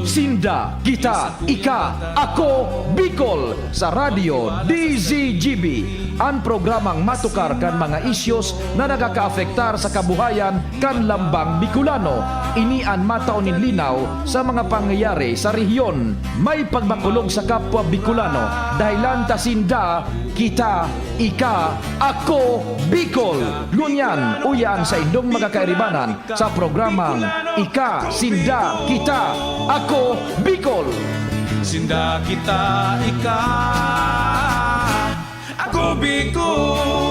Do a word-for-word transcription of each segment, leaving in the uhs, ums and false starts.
Sinda, kita, ika, ako, Bicol, sa Radyo D Z G B. An programang matukar kan mga isyos na nakakaapektar sa kabuhayan kan lambang Bicolano. Ini an matao nin linaw sa mga pangyayari sa rehiyon. May pagmakulog sa kapwa Bicolano, dahelan ta sinda, kita, ika, ako, Bicol. Ngunyan, uya an saindong mga kairibanan sa programang Ika, Sinda, Kita, Ako, Bicol. Sinda, kita, ika, ako, Bicol.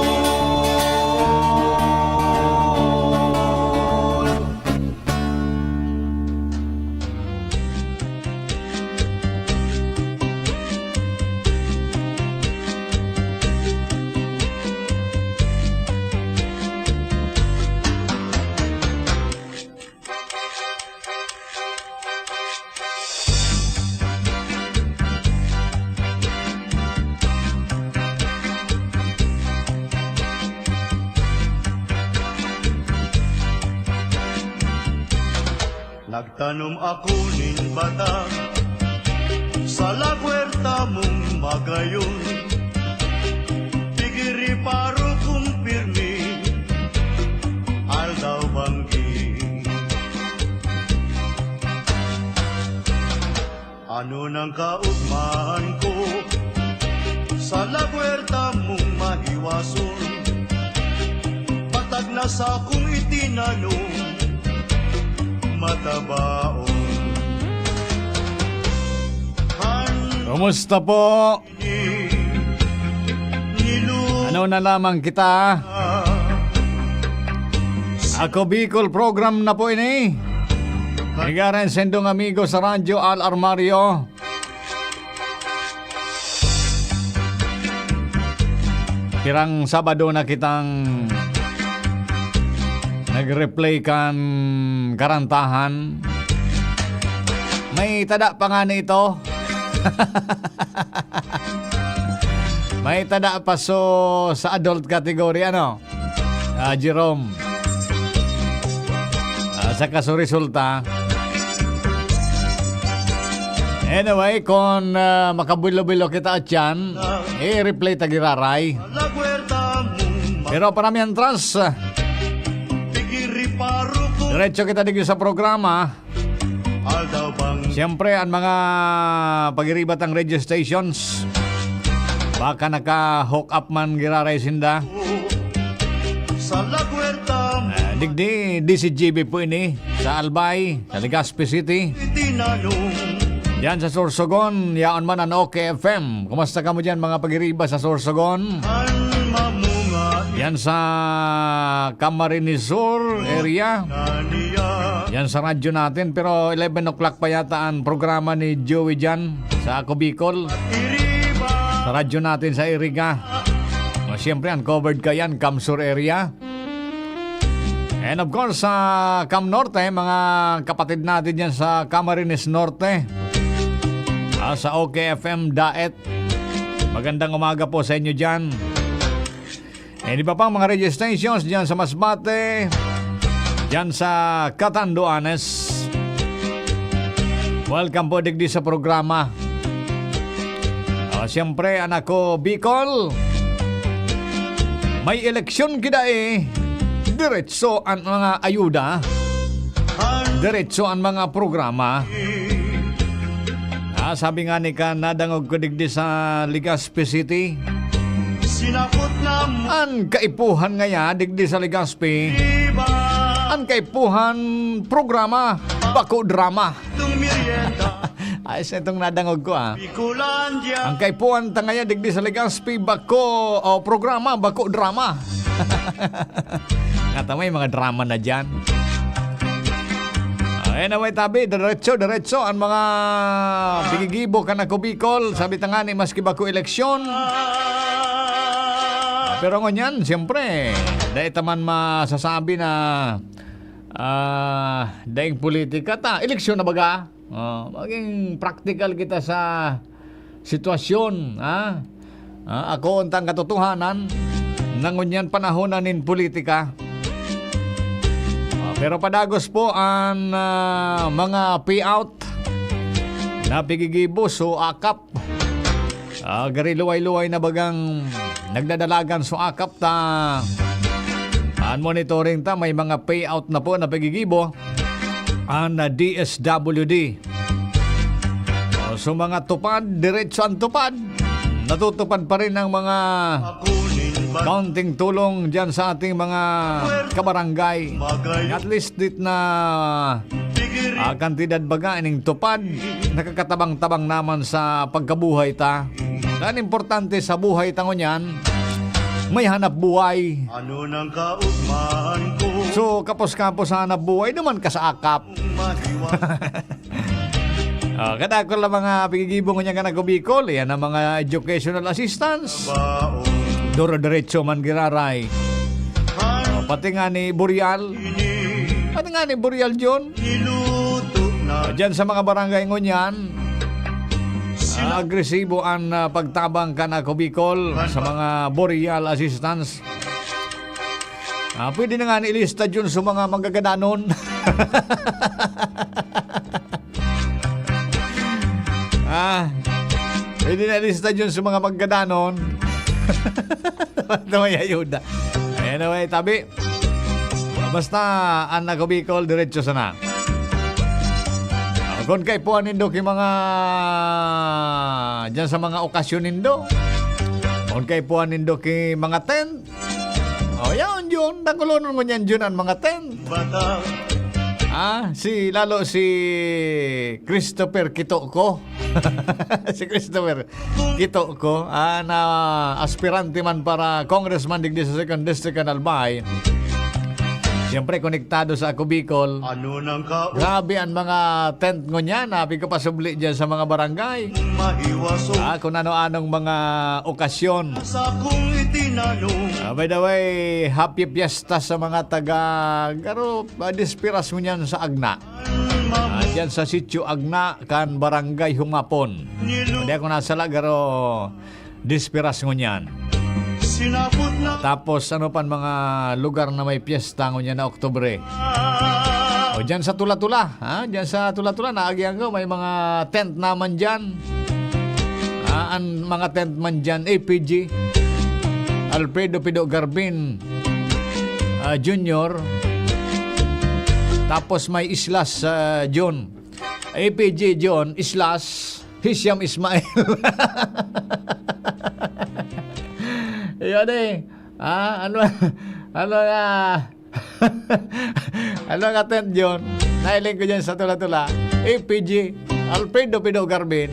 Nagtanom ako nin bata sa lagwerta mong magayon. Pigiri paro kong pirmi, aldaw banggi. Ano nang kaugmahan ko sa lagwerta mong mahiwason? Patag na sa kong itinanom, matabaon. Han- Kumusta po? Ano na lamang kita? Ako Bicol program na po ini. Higaran sendong amigo sa radyo, Al Armario. Pirang Sabado na kitang nag-replay kan karantahan. May tada pa nga na ito. May tada pa so sa adult category, ano? Ah, Jerome. Ah, sa kaso resulta. Anyway, kung, ah, makabilo-bilo kita at yan, i-replay ta giraray. Pero para mientras, ah, diretso kita digdi sa programa. Siyempre, ang mga pagiribat ang radio stations, baka naka-hook up man giraray sinda. Ah, digdi, D C G B po ini, sa Albay, sa Legazpi City. Diyan sa Sorsogon, yaon man ang OK F M. Kumusta kamo diyan, mga pagiriba sa Sorsogon? Diyan sa Camarines Sur area. Diyan sa radyo natin. Pero eleven o'clock pa yata ang programa ni Joey diyan sa Ako Bicol. Sa radyo natin sa Iriga. O, siyempre, uncovered ka yan, Camsur area. And of course, sa Cam Norte, mga kapatid natin dyan sa Camarines Norte. Ah, sa OK F M Daet. Magandang umaga po sa inyo dyan. And iba pang mga radio stations dyan sa Masbate, dyan sa Catanduanes. Welcome po digdi sa programa. Ah, siyempre, anak ko, Bicol. May eleksyon kita eh. Diretso ang mga ayuda. Diretso ang mga programa. Ah, sabi nga ni ka, nadangog ko digdi sa Legazpi City. Sinapot na mo. An kaipuhan ngaya digdi sa Legazpi. Diba? An kaipuhan programa, bako drama. Itong merienda. Ayos na itong nadangog ko, ah. Bikulandia. Ang kaipuhan ta ngaya digdi sa Legazpi, bako, o, programa, bako drama. Ngata may mga drama na dyan. Ah, anyway, tabi, diretso, diretso ang mga bigigibo kan Ako Bicol. Sabi ta nga ni, maski bako eleksyon. Ah, pero ngunyan, siyempre, dai ta man masasabi na, ah, daing politika ta. Eleksyon na baga. Ah, maging praktikal kita sa sitwasyon, ha? Ah, ako untang katotohanan, na ngunyan panahon na nin politika. Ah, Pero padagos po an, ah, mga payout na pigigibo so akap. Ah, gari luway-luway na bagang nagdadalagan so akap ta. An monitoring ta, may mga payout na po na pigigibo an, ah, D S W D. O, so mga tupad, diretso ang tupad. Natutupad pa rin ang mga kaunting tulong dyan sa ating mga kabarangay. At least dit na, ah, kantidad baga ining tupad, nakakatabang-tabang naman sa pagkabuhay ta. Ang importante sa buhay ta ngunyan, may hanap buhay. Ano nang kaugmaan ko? So, kapos-kapos sa hanap buhay, duman ka sa akap. Mahiwa. Ah, kadakol na mga pigigibo ngunyan kan Ako Bicol, yan ang mga educational assistance. Baon. Duro-diretso man giraray. Ah, pati nga ni Boreal. Pati nga ni Boreal, John. Niluto na. Ah, dyan sa mga barangay ngunyan, ah, agresibo ang, ah, pagtabang kan Ako Bicol sa mga Boreal assistance. Ah, pwede na nga ni ilista dyan sa mga magagadanon. Ah, pwede na ilista dyan sa mga magagadanon. Ito may ayuda. Anyway, tabi. Basta, an Ako Bicol, diretso sana. Ah, kung kaipuhan nindo ki mga, dyan sa mga okasyon nindo, kung kaipuhan nindo ki mga tent, oh, yaon yun. Dakulonon mo niyan yun ang mga tent. Bata. Ah, si, lalo si Christopher Kitoko. Si Christopher Kitoko, ah, na aspirante man para congressman digdi sa second district kan Albay. Siyempre, konektado sa Ako Bicol. Ano nang ka- Grabe ang mga tent ngunyan, ah, pigkapasubli dyan sa mga barangay. Mahiwaso. Ah, kung ano-anong mga okasyon. Sa kung itinanong. Ah, by the way, happy fiesta sa mga taga, garo, ah, Dispiras ngunyan sa Agna. Ah, dyan sa Sitio Agna, kan Barangay Humapon. Hindi ako nasala, garo, Dispiras ngunyan. Sinapot na. Tapos, ano pan mga lugar na may piyesta ngunyan na Oktubre? O, dyan sa Tula-Tula, ha? Dyan sa Tula-Tula, naagihan ko, may mga tent naman dyan. Ah, ang mga tent man dyan, A P G, Alfredo Pido Garbin, ah, Junior. Tapos may Islas, ah, John. A P G John, Islas, Hisham Ismail. Yun eh. Ah, ano, ano nga, ano nga tent yun? Nailing ko dyan sa Tula-Tula. A P G, Alfredo Pido Garbin.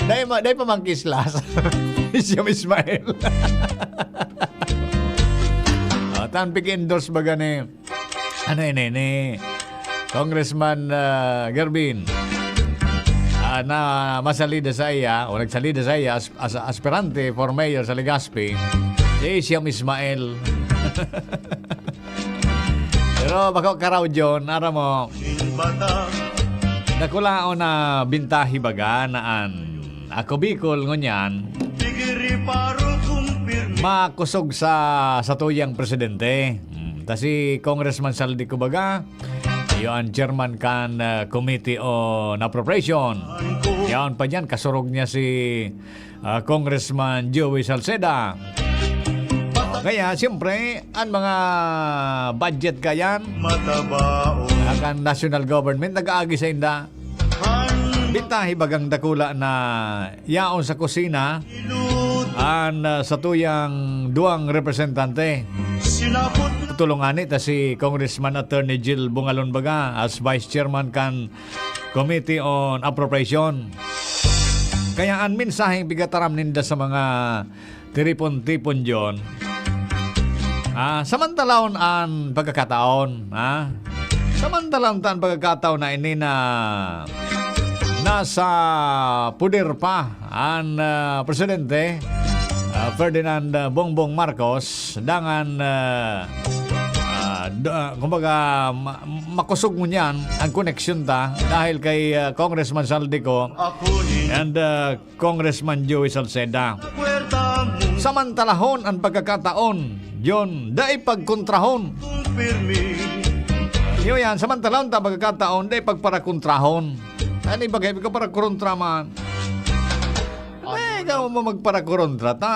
Dahil, ma, dahil pa mang kislas. Hisham Ismail. Ah, tan piki-endorse baga ni, ano ini, ni Congressman, ah, Garbin, ah, na masalida sa iya, o nagsalida sa iya as, as aspirante for mayor sa Legazpi, si Hisham Ismail. Pero bako karaw, John, aram mo, dakulaon na bintahi baga na an Ako Bicol ngunyan makosog sa satuyang presidente. Hmm, ta si Congressman Zaldy ko baga, iyo an chairman kan, ah, Committee on Appropriation. Yaon pa diyan, kasurog niya si, ah, Congressman Joey Salceda. O, kaya, siyempre, an mga budget kayan, mataba o, ah, kan national government, nag-aagi sa inda. Bintahi bagang dakula na yaon sa kusina an, ah, satuyang duwang representante. Tulungan ni ta si Congressman Attorney Jill Bungalon baga as Vice Chairman kan Committee on Appropriation. Kaya an mensaheng pigataram ninda sa mga tiripon-tipon diyon. Ah, samantalahon an pagkakataon, ah. Samantalahon ta an pagkakataon na ini na nasa poder pa an, ah, presidente, ah, Ferdinand, ah, Bongbong Marcos, dangan, ah, ah, da-, kumbaga, ma-, makosog ngunyan ang koneksyon ta dahil kay, ah, Congressman Zaldy ko and, ah, Congressman Joey Salceda. Samantalahon an pagkakataon, yon, dai pagkontrahon. Iyo yan, samantalaon ta pagkakataon, dai pagparakontrahon. Ano yung bagay, pagkaparakontra man? Ay, ikaw mo magparakontra. Ta,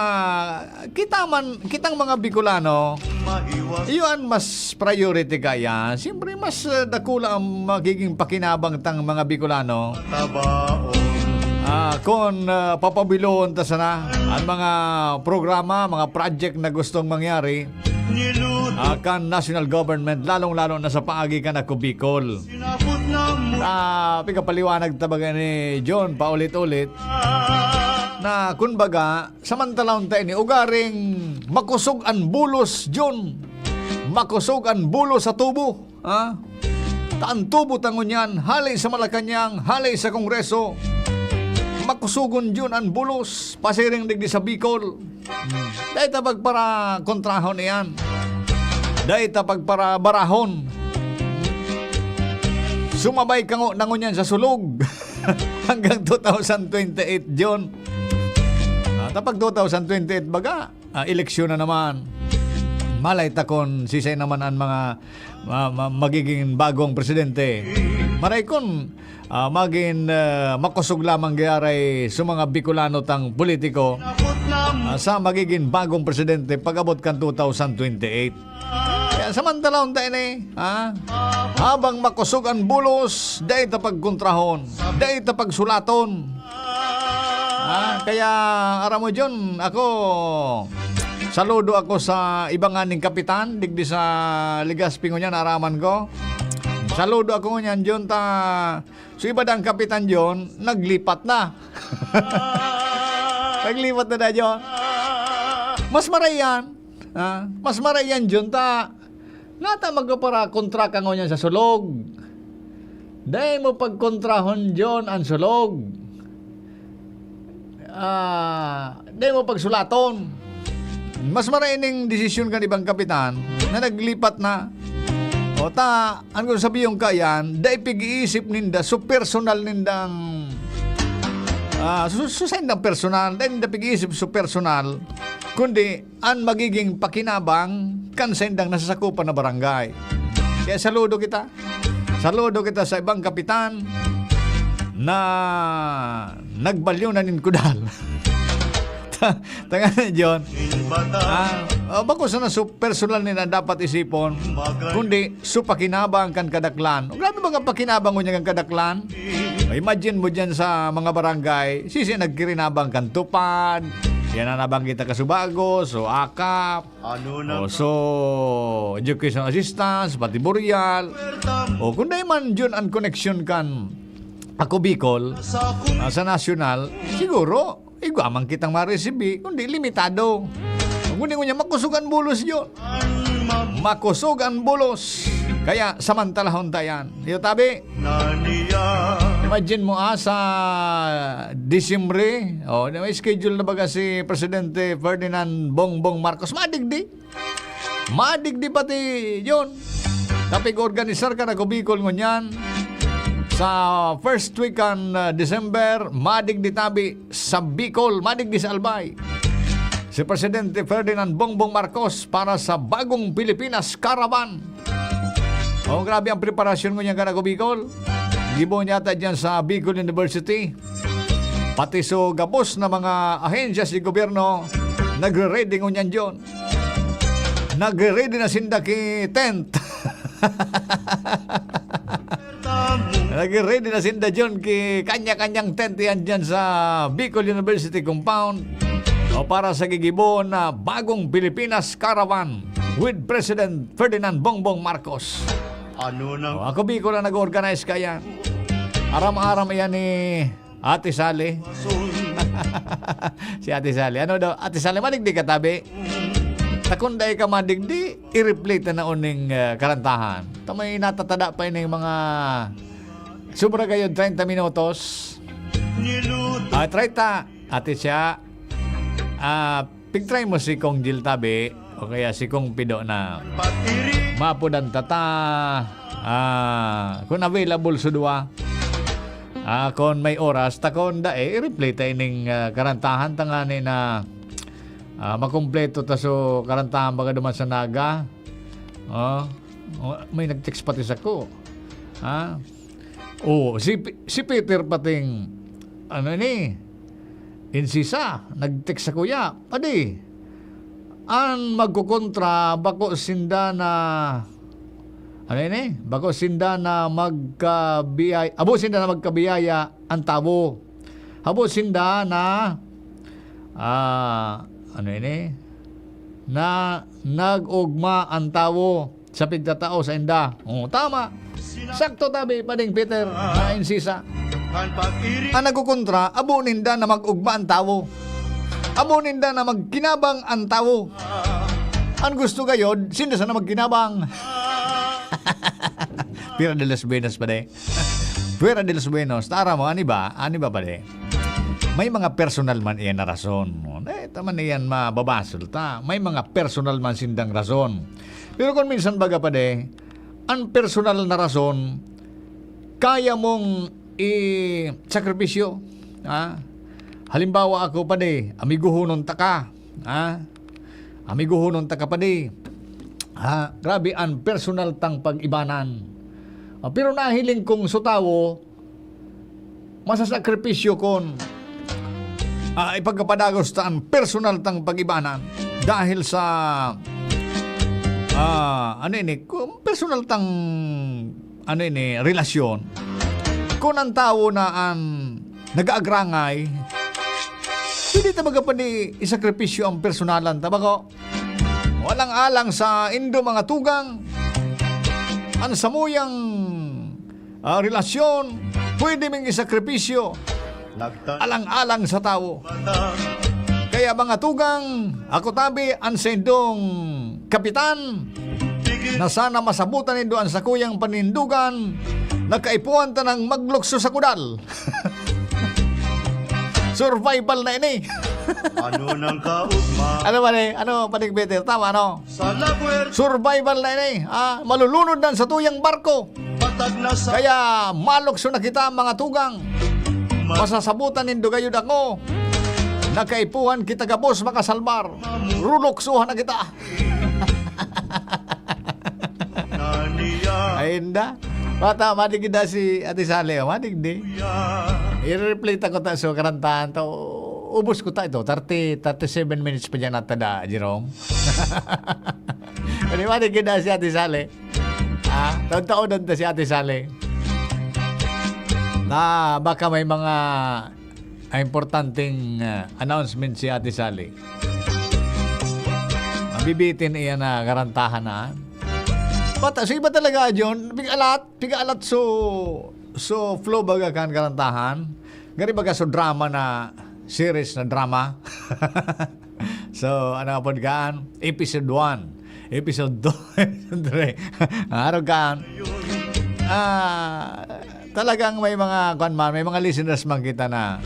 kita man, kitang mga Bicolano, iyo an mas priority kaya. Siyempre, mas, eh, dakula ang magiging pakinabang tang mga Bicolano. Ah, kung, ah, papabilohon ta sana ang mga programa, mga project na gustong mangyari, ah, kan national government, lalong-lalo na sa paagi kan Ako Bicol. Ah, pigapaliwanag ta baga ni John, paulit-ulit, na, kumbaga, samantalahon ta ini, ugaring makosog an bulos, John. Makosog an bulos sa tubo, ha? Ta an tubo ta ngunyan, hale sa Malacañang, hale sa Kongreso. Makosogon, John, an bulos, pasiring digdi sa Bicol. Dai ta pagparakontrahon iyan. Dai ta pagparabarahon. Sumabay ka ngo na ngunyan sa sulog hanggang two thousand twenty-eight, John. Ah, ta pag two thousand twenty-eight baga, ah, eleksyon na naman. Malay ta kun sisay naman an mga, ma-, ma-, magiging bagong presidente. Maray kun, ah, magin, ah, makosog lamang gyaray sa mga Bicolano tang politiko, ah, sa magiging bagong presidente pag-abot kan two thousand twenty-eight. Kaya samantalahon ta ini, ha? Habang makosog an bulos, dai ta pagkontrahon, dai ta pagsulaton. Ah, kaya, aram mo, John, ako, saludo ako sa iba nganing kapitan, digdi sa Legazpi ngunyan, naaraman ko. Saludo ako ngunyan, John, ta, so iba dang kapitan, John, naglipat na. Naglipat na na, John. Mas marayan, ah, mas marayan, John, ta, nata magpaparakontra ka ngunyan sa sulog. Dai mo pagkontrahon, John, an sulog. Ah, dai mo pagsulaton. Mas maraining desisyon kan ibang kapitan na naglipat na. O ta, an gustong sabihon kayan, dai pig-iisip ninda so personal nindang, ah, so, so saindang personal, dai ninda pig-iisip so personal, kundi an magiging pakinabang kan saindang nasasakupan na barangay. Kaya saludo kita. Saludo kita sa ibang kapitan na nagbalyo na nin kudal. Ta-, tanga na, John. Ah, ah, bako sana so personal nila dapat isipon, kundi so pakinabang kan kadaklan. Grabe mga pakinabang ko niya kan kadaklan. Imagine mo dyan sa mga barangay, sisi nagkirinabang kan tupad, yan ang nabanggit na kasubago, so akap, Ano na o, so, education assistance, pati burial. O, kung dai man yun ang connection kan Ako Bicol, ah, sa nasyonal, siguro, igwa man kitang maresibi, kundi limitado. Kundi ngunyan, makusog ang bulos yun. Makusog ang bulos. Kaya, samantalahon ta yan. Iyo, tabi. Imagine mo, ah, sa Disyembre, oh, may schedule na baga si Presidente Ferdinand Bongbong Marcos. Madigdi. Madigdi pati yun. Tapig organisar ka na Bicol ngunyan. Sa first week kan, ah, December, madigdi tabi sa Bicol, madigdi sa Albay. Si Presidente Ferdinand Bongbong Marcos para sa Bagong Pilipinas Caravan. Oh, grabe ang preparasyon ngunyan kan Ako Bicol. Gibo niya ata dyan sa Bicol University. Pati so gabos na mga ahensya si gobyerno, nagre-ready ngunyan dyan. Nagre-ready na sinda ki tent. Nagre-ready na sinda dyan ki kanya-kanyang tent yan dyan sa Bicol University Compound. O para sa gigibo na Bagong Pilipinas Caravan with President Ferdinand Bongbong Marcos. Ano nang O, Ako Bicol ang nag-organize kaya. Aram-aram iyan ni Ate Sally. Si Ate Sally. Ano daw? Ate Sally, madigdi ka tabi? Takon dai ka madigdi, i-replay ta na uning, ah, karantahan. Ta may natatada pa ining mga sobra kayo treinta minutos. Ah, treinta. Ate siya. Ah, pigtry mo si Kong Jil tabi o kaya si Kong Pido na mapudan tata. Ah, kung available sa duwa. Ah, kung may oras, takon da eh, i-replay ta ining, ah, karantahan tangani na, ah, makumpleto ta so karantahan baga duman sa Naga. Oh. Oh, may nag-text pati sako. Ha? Oh, si P-, si Peter pating, ano ni, Insisa, nag-text sa kuya, "Padi, an magkokontra, bako sinda na," ano ini? "Bako sinda na magkabiyay-, abo sinda na magkabiyaya an tawo. Habo sinda na," ah, ano ini? "Na nag-ugma an tawo sa pigtatao sainda." Oh, tama. Sakto tabi, Pading Peter, na Insisa. An nagkokontra, abo ninda na mag-ugma an tawo. Abo ninda na magkinabang an tawo. An gusto gayod, sinda sana magkinabang. Fuera de los buenos, padi. Fuera de los buenos. Tara mo, ani ba? Ani ba, padi? May mga personal man iyan na rason. Eh, taman iyan mababasol ta. May mga personal man sindang rason. Pero kung minsan baga, padi, an personal na rason, kaya mong i-sakripisyo, ha? Halimbawa, ako, padi, amiguhonon taka, ha? Amiguhonon taka, padi. Ha? Grabe an personal tang pag-ibanan. Ah, pero nahiling kong so tawo, masasakripisyo kun, ah, ipagkapadagos ta an personal tang pag-ibanan dahil sa, ah, ano ini, kun personal tang, ano ini, relasyon. Kun an tawo na an nag-aagrangay, hindi ta magapani isakripisyo ang personalan ta, bako? Alang-alang sa indo mga tugang, an samuyang, ah, relasyon, pwede ming isakripisyo alang-alang sa tawo. Kaya mga tugang, ako tabi an saindong kapitan na sana masabutan nindo an sakuyang panindugan na kaipuhan tanang maglukso sa kudal. Survival na ini. Ano nang kaugma? Ano ba ni? Ano, Panig Peter? Tama, no? Sa laguer. Survival na ini. Ah, malulunod na sa tuyang barko. Patag na sa Kaya malukso na kita, mga tugang. Ma- Masasabutan nindo gayud ako. Nagkaipuhan kita gabos makasalbar. Ruluksuhan na kita. Naniya. Ay, inda. Bata, madigdi si Ate Sally, oh, madigdi. I-replay ta ko ta, so, karantahan ta. Ubos ko ta ito, thirty, thirty-seven minutes pa dyan natada, Jerome. Pwede madigdi si Ate Sally. Ah, taon-taon ta si Ate Sally. Na baka may mga ah, importanteng, ah, announcement si Ate Sally. Mabibitin iyan na karantahan na. Bata, so iba talaga, John. Pig-alat, pig-alat so, so flow baga kan karantahan. Gani baga so drama na, series na drama. So, ano nga pod kaan? Episode one, episode two, episode three. Araw kaan? Ah, talagang may mga, kwan man, may mga listeners man kita na,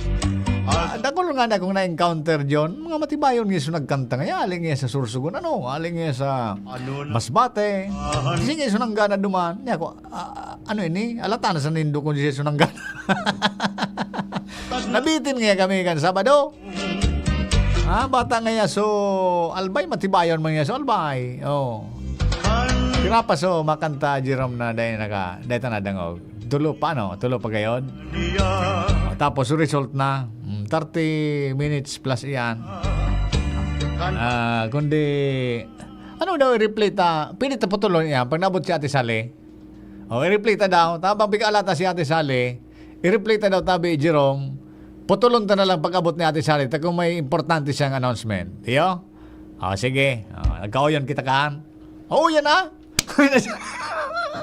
ah, dakul nga na kung na-encounter, John, mga matibayon nga so nagkanta nga, aling nga sa Sorsogon, ano, aling nga sa Masbate, sige, so nanggana duman. Niya ko, ah, ano ini? Alata na sa nindo kung sige, so nanggana. Nabitin nga kami kan Sabado. Ah, bata nga ya, so, Albay, matibayon man nga, so, Albay. Oh. Pira pa, so, makanta, Jerome, na dahil naka, dahil ta nadangog. Tulo pa, no? Tulo pa gayod. Oh, tapos, result na. Mm, thirty minutes plus iyan. Ah, kundi, ano daw, i-replay ta? Pwede ta putulon iyan. Pag naabot si Ate Sally, oh, i-replay ta daw. Tabang pig-alata si Ate Sally, i-replay ta daw, tabi, Jerome. Putulon ta na lang pag-abot ni Ate Sally. Ta kung may importante siyang announcement. Iyo? Oh, sige. Oh, nagkauyon kita kaan. Oh, yan na.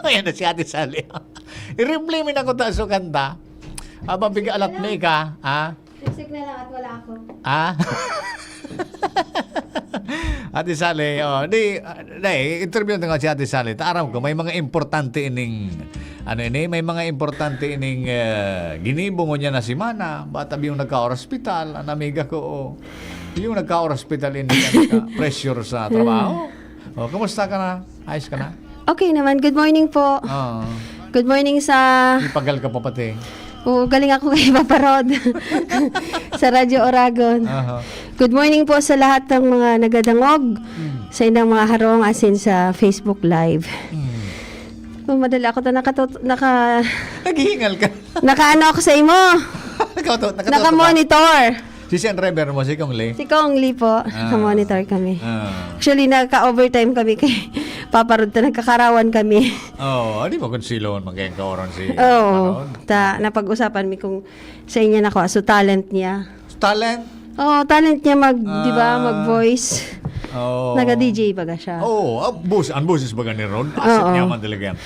Ayan na si Ate Sally. I-replay mo na ko ta so kanta. Habang pig-alat mo ka, ha? Lipstick na lang at wala ako. Ah? Ate Sally, oh, di, ah, di, interview na nga si Ate Sally. Ta aram ko, may mga importante ining, ano ini, may mga importante ining, eh, ginibo ngunyan na semana. Bata yung nagka-hospital, ang amiga ko, oh. Yung nagka-hospital, ini, nagka-pressure sa trabaho. Oh, kumusta ka na? Ayos ka na? Okay naman. Good morning po. Oo. Good morning sa Ipagal ka pa pati. Oo, galing ako kay Papa Rod sa Radyo Oragon. Aha. Good morning po sa lahat ng mga nagadangog Hmm. sa inyong mga harong asin sa Facebook Live. Hmm. Oh, madali ako ta nakatut-, naka-, Naghihingal ka. nakaano ako sa imo. Nakatuto, nakatuto ka. Naka-monitor. Si Sen Rever mo, si Kong Lee. Si Kong Lee po, Ah. naka-monitor kami. Ah. Actually, nagka-overtime kami kay Papa Rod ta, nagkakarawan kami. Oh, di ba kung silon magkayang kaoran si Oo. Papa Rod? Ta, napag-usapan mi kung sa inyo nakuha. So, talent niya. Talent? Oo, talent niya mag, di ba, Ah. mag-voice. Oh. Naga-D J baga siya. Oh, ah, bus, ang boses baga ni Rod. Asset Oo. niya man talaga yan.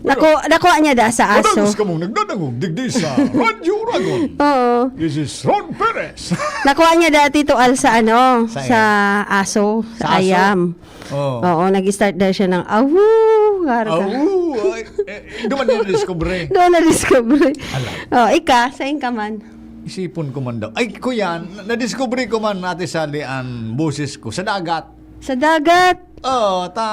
Naku-, nakuha niya da sa aso. Madagos kamong nagdadangog digdi sa Radyo Uragon. Oo. This is Rod Perez. Nakuha niya da, Tito Al, sa ano, Sa sa aso, Sa sa aso? ayam. Oh. Oo, nag-start daw siya ng awu, garo ka. Awu, ay, eh, doon niya na-discover. Doon na-discover. Ala. Oh, ika, sain ka man? Isipon ko man daw. Ay, kuya, na-, na-discover ko man, Ate Sally, ang boses ko sa dagat. Sa dagat. Oo, ta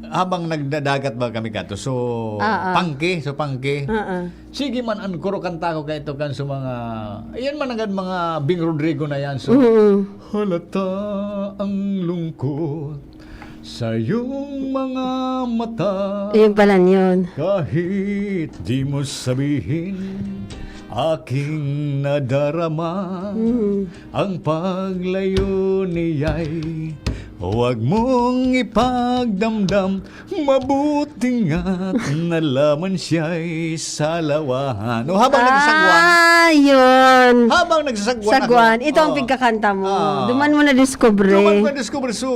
habang nagdadagat ba kami kato? So, Ah, ah. pangke, so pangke. Ah, ah. Sige man, ang kuro kanta ko kaito kan sa mga, ayan man agad mga Bing Rodrigo na yan. So, Mm. halata ang lungkot sa iyong mga mata. Ayun pala yun. Kahit di mo sabihin, aking nadarama. Mm. Ang paglayo niya'y huwag mong ipagdamdam. Mabuti nga't nalaman siya'y salawahan. O, habang nagsasagwan, Ah, yun. habang nagsasagwan Sagwan. ako, Ito ang oo. pagkakanta mo. Ah. Duman mo na-discover. Duman ko na-discover, so,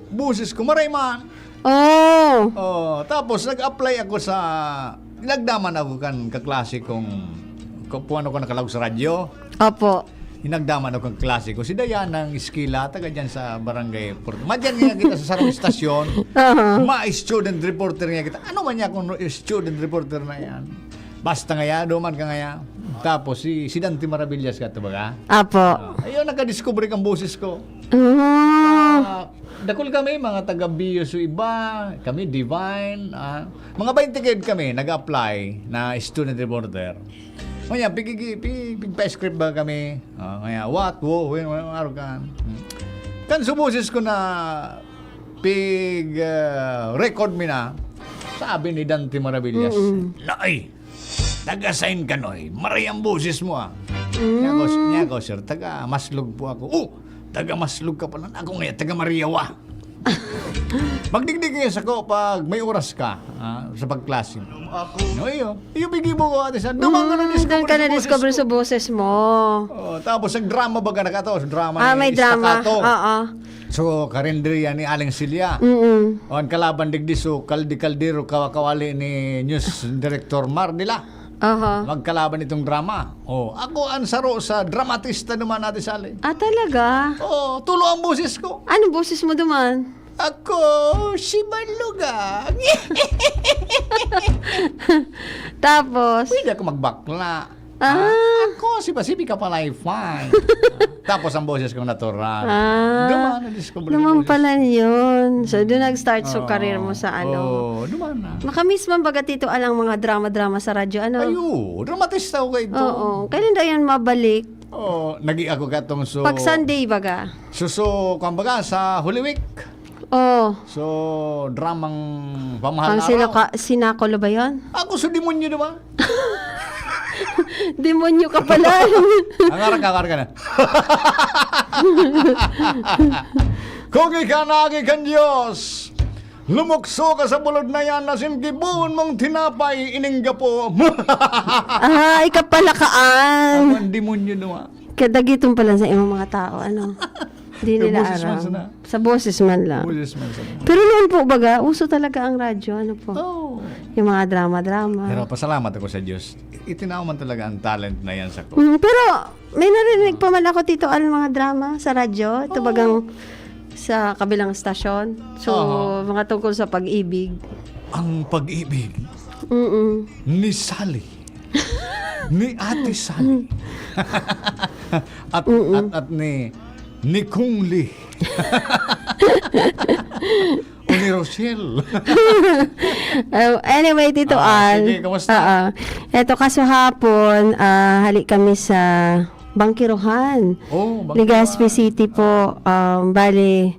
boses ko, maray man. Oh. Oh, tapos nag-apply ako sa, nagdaman ako kan kaklase kong, ku-, kung ano ko nakalaog sa radyo. Opo. Hinagdaman ako kan klase ko. Si Diana ng Esquila, taga dyan sa barangay Port-, madyan nga kita sa sarong istasyon. Aha. Ma-student reporter nga kita. Ano man niya kung student reporter na yan? Basta ngaya, duman ka ngaya. Tapos si, si Dante Maravillas ka, ito baga? Apo. Ayun, nakadiscover kang boses ko. Ah. Ah, dakul kami, mga taga B U S U iba, kami Divine, ah, mga baynte kami nag-apply na student reporter. Kaya, pigigi-, pi-, pigpa-script ba kami? Ah, kaya, what, wo, when, when, araw ka. Hmm. Kan suboses ko na pig, ah, record mi na, sabi ni Dante Maravillas, Mm-mm. "Nay, taga sain ka, Noy? Maray ang boses mo, ah." Niya ko, niya ko, "Sir, taga Maslog po ako." "Oh, taga Maslog ka pala." "Ako nga, taga Mariawa." "Magdigdi kayo sa ko pag may oras ka, ah, sa pagklase mo." No, iyo. Iyo, bigibo ko, ate, sa dumang ka na Mm, doon ka na-discover sa boses mo. Oh, tapos ang drama baga nakato, sa drama Ah, ni may drama. Staccato. Oo. So, karinderiya ni Aling Silya. Mm-mm. O, ang kalaban digdi, so, kaldi-kaldero, kawa-kawali ni News Director Mar nila. Aha. Magkalaban itong drama. Oh, ako ang saro sa dramatista naman, Ate Sally. Ah, talaga? Oh, tulo ang boses ko. Anong boses mo duman? Ako, si Malugang. Tapos? Pwede ako magbakla. Ah. Ah, ako, si Basibi Kapalay, fine. Tapos ang boses kong natural. Ah. Duman, na-discover Naman yung boses. Pala yun. So, doon nag-start sa Oo. Career mo sa ano. Oo, duman na. Makamiss man baga, Tito Al, ang mga drama-drama sa radyo, ano? Ayo, dramatista ko kayo. Oo. Kailan daw yan mabalik? Oh, nagi ako katong so Pag Sunday baga? So, so, kung baga, sa Holy Week. Oh. So, dramang pamahal Ang na sino araw. Ka, Sinakolo ba yun? Ako sa demonyo naman. Demonyo ka pala. Ang arak ka, arak ka na. Kung ika na agi kan Diyos, lumukso ka sa bulod na yan, asin gibohon mong tinapay, ining gapo. Ah, ika pala kaan. Ang demonyo naman. Kadagiton pala sa imong mga tao, ano? Di nila Boses man aram. Sana. Sa boses man lang. Boses man sana. Pero noon po, baga, uso talaga ang radyo, ano po? Oh. Yung mga drama-drama. Pero pasalamat ako sa Diyos. Itinaw man talaga ang talent na yan sa ko. Mm, pero may narinig pa man ako, Tito Al, mga drama sa radyo. Ito Oo. Bagang sa kabilang stasyon. So, Oo. mga tungkol sa pag-ibig. Ang pag-ibig Mm-mm. ni Sally. Ni Ate Sally. At, at, at ni, ni Kung Lee. O ni Rochelle. Uh, anyway, Tito Ah, Al. Sige, kamusta? Oo. Eto, kaso hapon, ah, hali kami sa Bangkirohan. Oh, Legazpi City po. Um, bali,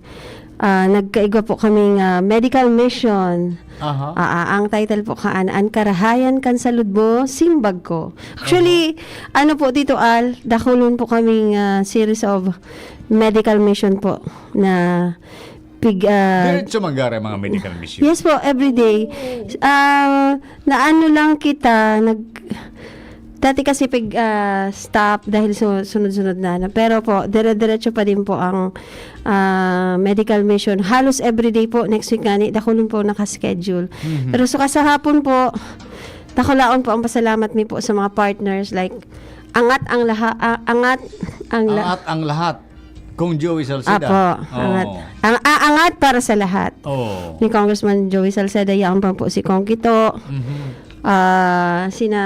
ah, nagkaigwa po kaming, ah, medical mission. Aha. Ah, ah, ang title po kaan, An Karahayan kan Salud Mo, Simbag Ko. Actually, ano po, Tito Al, dakulon po kaming, ah, series of medical mission po na pig-, ah, Diretso manggari ang mga medical mission. Yes po, every day. Ah, naano lang kita, nag-, dati kasi pig-, ah, stop dahil su-, sunod-sunod na, ano. Pero po, dire-diretso pa din po ang, ah, medical mission. Halos every day po, next week nga ni, dakulon po naka-schedule. Mhm. Pero sa kasahapon po, dakulaon po ang pasalamat mi po sa mga partners, like, Angat ang laha-, ah, angat ang la- Angat ang lahat. Kong Joey Salceda. Apo, angat. Oo. Ang, ah, angat para sa lahat. Oo. Ni Congressman Joey Salceda, yaon pa po si Kong Kito. Mhm. Ah, sina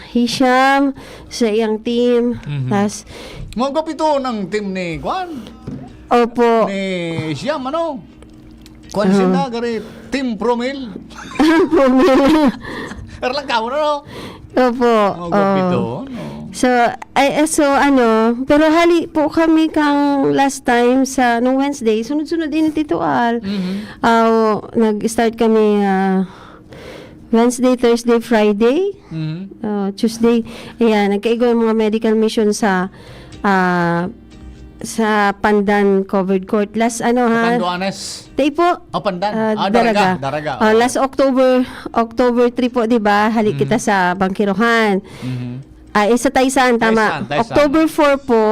Hisham, sa iyang team. Mhm. Tas Mga kapito ng team ni Kwan. Opo. Ni Hisham, ano? Kwan Oo. Sinda, gari, Team Promil. Promil. Erlang ka mo na, no? Opo. Mga Oo. Kapito, no? So, ay, eh, so, ano, pero hali po kami kang last time sa, nung Wednesday, sunod-sunod din, Tito Al. Mhm. Ah, nag-start kami, ah, Wednesday, Thursday, Friday, Mhm. ah, Tuesday. Ayan, nagkaigo yung mga medical mission sa, ah, sa Pandan Covered Court. Last, ano, ha? Panduanes. Day po. Oh, Pandan. Ah, Ah, Daraga. Daraga. Daraga. Ah, Oh. last October, October three po, di ba? Halik Mhm. kita sa Bangkirohan. Mhm. Ah, eh, sa Taysan, tama. Taysan, Taysan. October four po,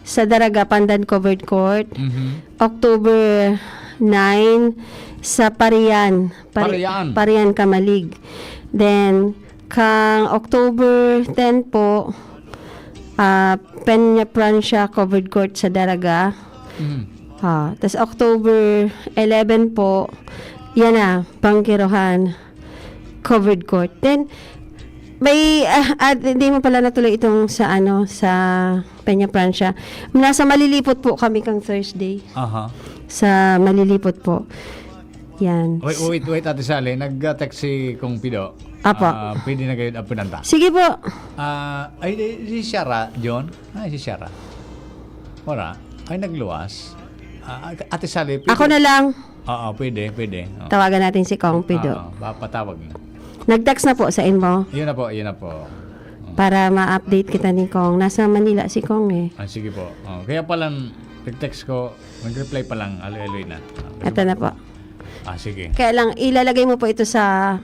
sa Daraga, Pandan Covered Court. Mhm. October nine, sa Parian. Pari-, Parian. Parian, Camalig. Then, kang October ten po, ah, Peña Francia Covered Court sa Daraga. Mhm. Ah, tas October eleven po, yan na, Bangkirohan Covered Court. Then, may, ah, ah, hindi mo pala natuloy itong sa, ano, sa Peña Francia. Nasa Malilipot po kami kang Thursday. Aha. Sa Malilipot po. Yan. Wait, wait, wait, Ate Sally. Nag-text si Kong Pido. Apo. Ah, pwede na kayo ang pinanta. Sige po. Ah, ay, ay, si Shara, John? Ay, si Shara. Wala. Ay, nagluwas. Ah, Ate Sally, pwede? Ako na lang. Oo, pwede, pwede. Oo. Tawagan natin si Kong Pido. Oo, papatawag na. Nag-text na po sa inyo. Yun na po, yun na po. Oo. Para ma-update kita ni Kong. Nasa Manila si Kong eh. Ah, sige po. Oh, kaya pala, nag-text ko, nag-reply pa lang, aloy-aloy na. Ah, Ito na po. Ah, sige. Kaya lang, ilalagay mo po ito sa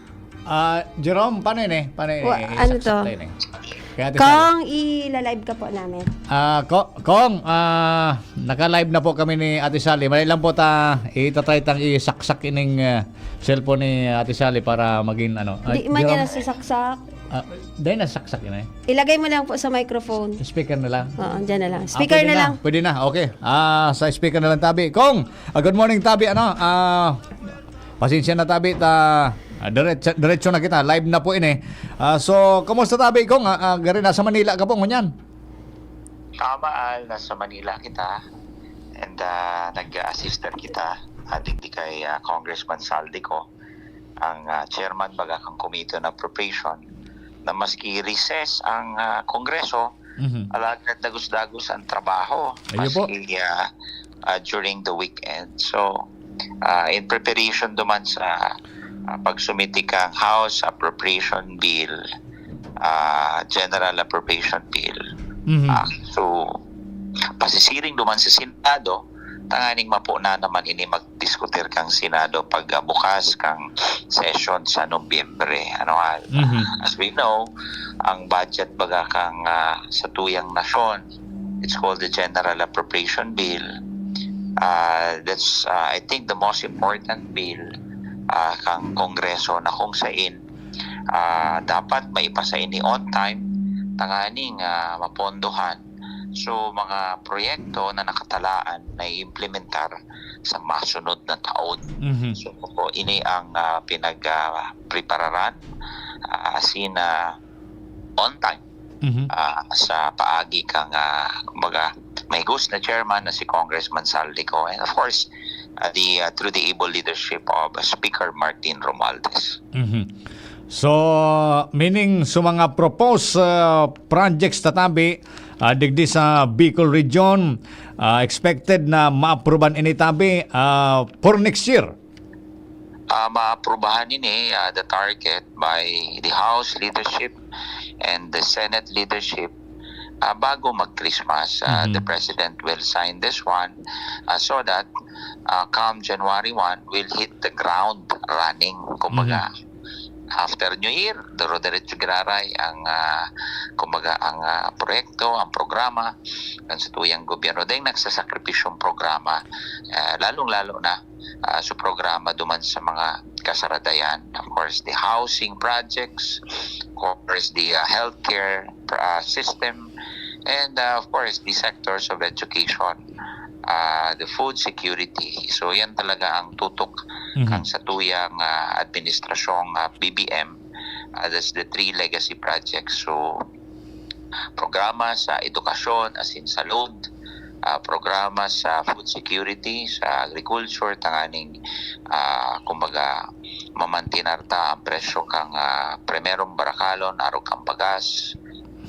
Ah, Jerome, paano yun eh? Paano yun Wa-, eh? ano Isaksak to? Tayo yun eh. Kaya Ate Sally. Kong, ila-live ka po namin. Ah, Ko-, Kong, ah, naka-live na po kami ni Ate Sally. Mali lang po ta, itatry tang isaksak ining, ah, cellphone ni Ate Sally para maging ano. Ah, Di man Jerome? Yan nasasaksak. Ah, dahil nasaksak yun eh. Ilagay mo lang po sa microphone. Speaker na lang. Oo, dyan na lang. Ah, Speaker pwede na na. lang. Pwede na, okay. Ah, sa speaker na lang, tabi. Kong, ah, good morning, tabi. Ano? Ah, pasensya na, tabi. Ta, ah, diretso, diretso na kita. Live na po ini. Ah, so, kumusta, tabi, Kong? Ah, ah, gari, nasa Manila ka po, ngunyan? Tama, Al. Nasa Manila kita. And, ah, nag-assist kita. Ah, digdi kay, ah, Congressman Saldico, ang, ah, chairman baga kang Committee on Appropriation, na maski recess ang, ah, Kongreso, Mhm. alagad dagos-dagos ang trabaho, Ayun po. maski, ah, ah, during the weekend. So, ah, in preparation duman sa, ah, pagsumiti kang House Appropriation Bill, ah, General Appropriation Bill, Mhm. ah, so, pasisiring duman sa Senado, tanganing mapo na naman ini magdiskutir kang Senado pag, ah, bukas kang session sa Nobyembre. Ano, ah, Mhm. as we know, ang budget baga kang, ah, sa tuyang nasyon, it's called the General Appropriation Bill. Ah, that's, ah, I think, the most important bill, ah, kang Kongreso na kung sain, ah, dapat maipasa ini on time, tanganing, ah, mapondohan. So, mga proyekto na nakatalaan na i-implementar sa masunod na taon. Mhm. So, ini ang, ah, pinag, ah, prepararan, ah, as in, ah, on time, Mhm. ah, sa paagi kang, ah, kumbaga, mahigos na chairman na si Congressman Saldico. And of course, ah, the, ah, through the able leadership of Speaker Martin Romualdez. Mhm. So, meaning, sa mga proposed, ah, projects, tatabi, ah, digdi sa Bicol Region, ah, expected na maapruban ini tabi, ah, for next year? Ah, maaprubahan ini, ah, the target by the House leadership and the Senate leadership, ah, bago mag-Christmas. Ah, the Mhm. President will sign this one, ah, so that, ah, come January one, we'll hit the ground running. Kumbaga, Mhm. after New Year, duro-diretso giraray ang, ah, kumbaga, ang, ah, proyekto, ang programa kan satuyang gobyerno. Dahil nagsasakripisyong programa, ah, lalong-lalo na ah, sa programa duman sa mga kasaradayan. Of course, the housing projects, of course, the, ah, healthcare, ah, system, and, ah, of course, the sectors of education, ah, the food security. So, yan talaga ang tutok Mhm. kan satuyang, ah, administrasyong, ah, B B M. Ah, that's the three legacy projects. So, programa sa edukasyon, as in salud, ah, programa sa food security, sa agriculture, tanganing, ah, kumbaga, mamantinar ta ang presyo kan, ah, primerong barakalon, arog kan bagas,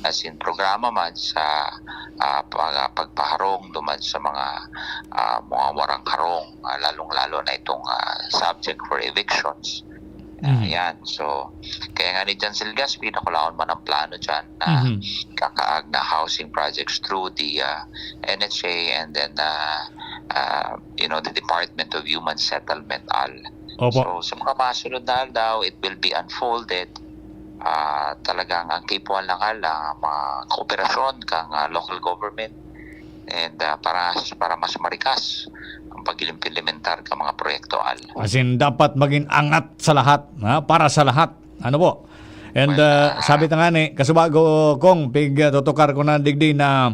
as in programa man sa, ah, pag-, pagpaharong duman sa mga, ah, mga warang harong, ah, lalong-lalo na itong, ah, subject for evictions. Ah, Mhm. yan. So, kaya nga ni John Silgaspi, nakulaon man ang plano dyan na Mhm. kakaag na housing projects through the, ah, N H A and then, ah, ah, you know, the Department of Human Settlement, Al. Opo. So, sa mga masunod na aldaw, it will be unfolded. Ah, talagang ang kaipuhan lang, Al, ah, mga kooperasyon kang, ah, local government and, ah, para, para mas marikas ang pag-implementar ka mga proyekto, Al. As in, dapat maging angat sa lahat, ha? Para sa lahat. Ano po? And, Well, ah, ah, sabi ta nga ni, kasubago kong pig, ah, tutukar ko na digdi na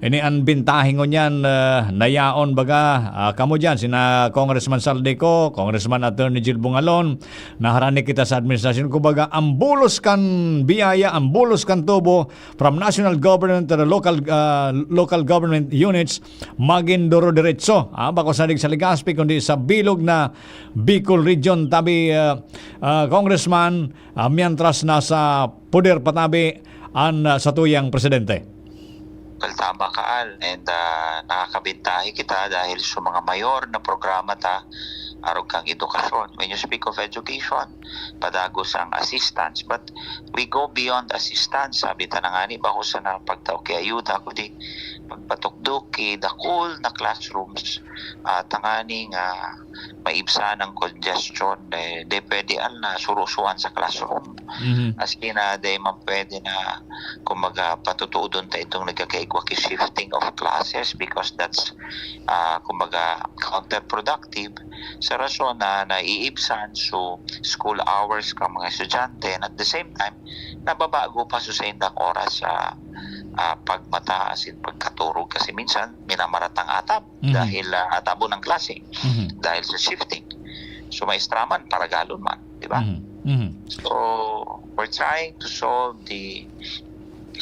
ini an bintahe ngunyan, ah, na yaon baga, ah, kamo diyan, sina Congressman Saldico, Congressman Attorney Jill Bungalon, naharani kita sa administrasyon. Kumbaga, ang bulos kan biyaya, ang bulos kan tubo, from national government to the local, ah, local government units, magin duro-diretso. Ah, bako sa dig sa Legazpi, kundi sa bilog na Bicol Region, tabi, ah, ah, Congressman, ah, mientras nasa poder pa tabi an, ah, satuyang presidente. Well, tama ka, Al. And, ah, nakakabintahe kita dahil sa mga mayor na programa ta, arog kang edukasyon. When you speak of education, padagos ang assistance. But we go beyond assistance. Sabi ta na nga ni, bako sana pagtao ki ayuda, kundi pagpatukdo ki dakul na classrooms, ah, tanganing, ah, maibsan ang congestion. Eh, di pwede, Al, na surusuan sa classroom. Mhm. As in, ah, di man pwede na, kumbaga, patutuodon ta itong nagkakaigwa ki shifting of classes because that's, ah, kumbaga, counterproductive sa rason na naiibsan so school hours kan mga estudyante, and at the same time, nababago pa so saindang oras sa, ah, pagmata asin pagkaturog kasi minsan minamaratang atab Mhm. dahil, ah, atabon ang klase Mhm. dahil sa shifting. So, maestra man, paragalon man, di ba? Mhm. Mhm. So, we're trying to solve the,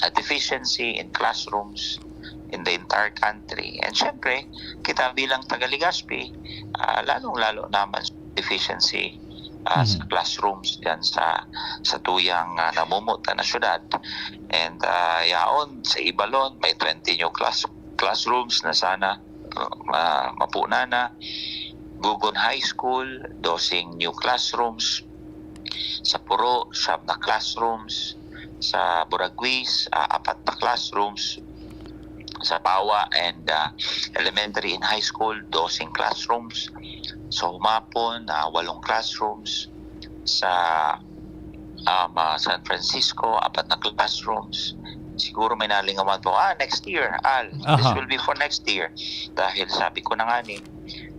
ah, deficiency in classrooms in the entire country. And syempre, kita bilang taga Legazpi, ah, lalong-lalo naman sa deficiency, ah, sa Mhm. classrooms diyan sa, sa tuyang, ah, namumuta na syudad. And, ah, yaon, sa Ibalon, may twenty new class-, classrooms na sana, ah, ma-, mapuna na. Gugon High School, doseng new classrooms. Sa Puro, siyam na classrooms. Sa Buraguis, ah, apat na classrooms. Sa Pawa and, ah, Elementary and High School, doseng classrooms. Sa Humapon, ah, walong classrooms. Sa, um, ah, San Francisco, apat na classrooms. Siguro may nalingawan po. Ah, next year, Al. This Aha. will be for next year. Dahil sabi ko na nga ni,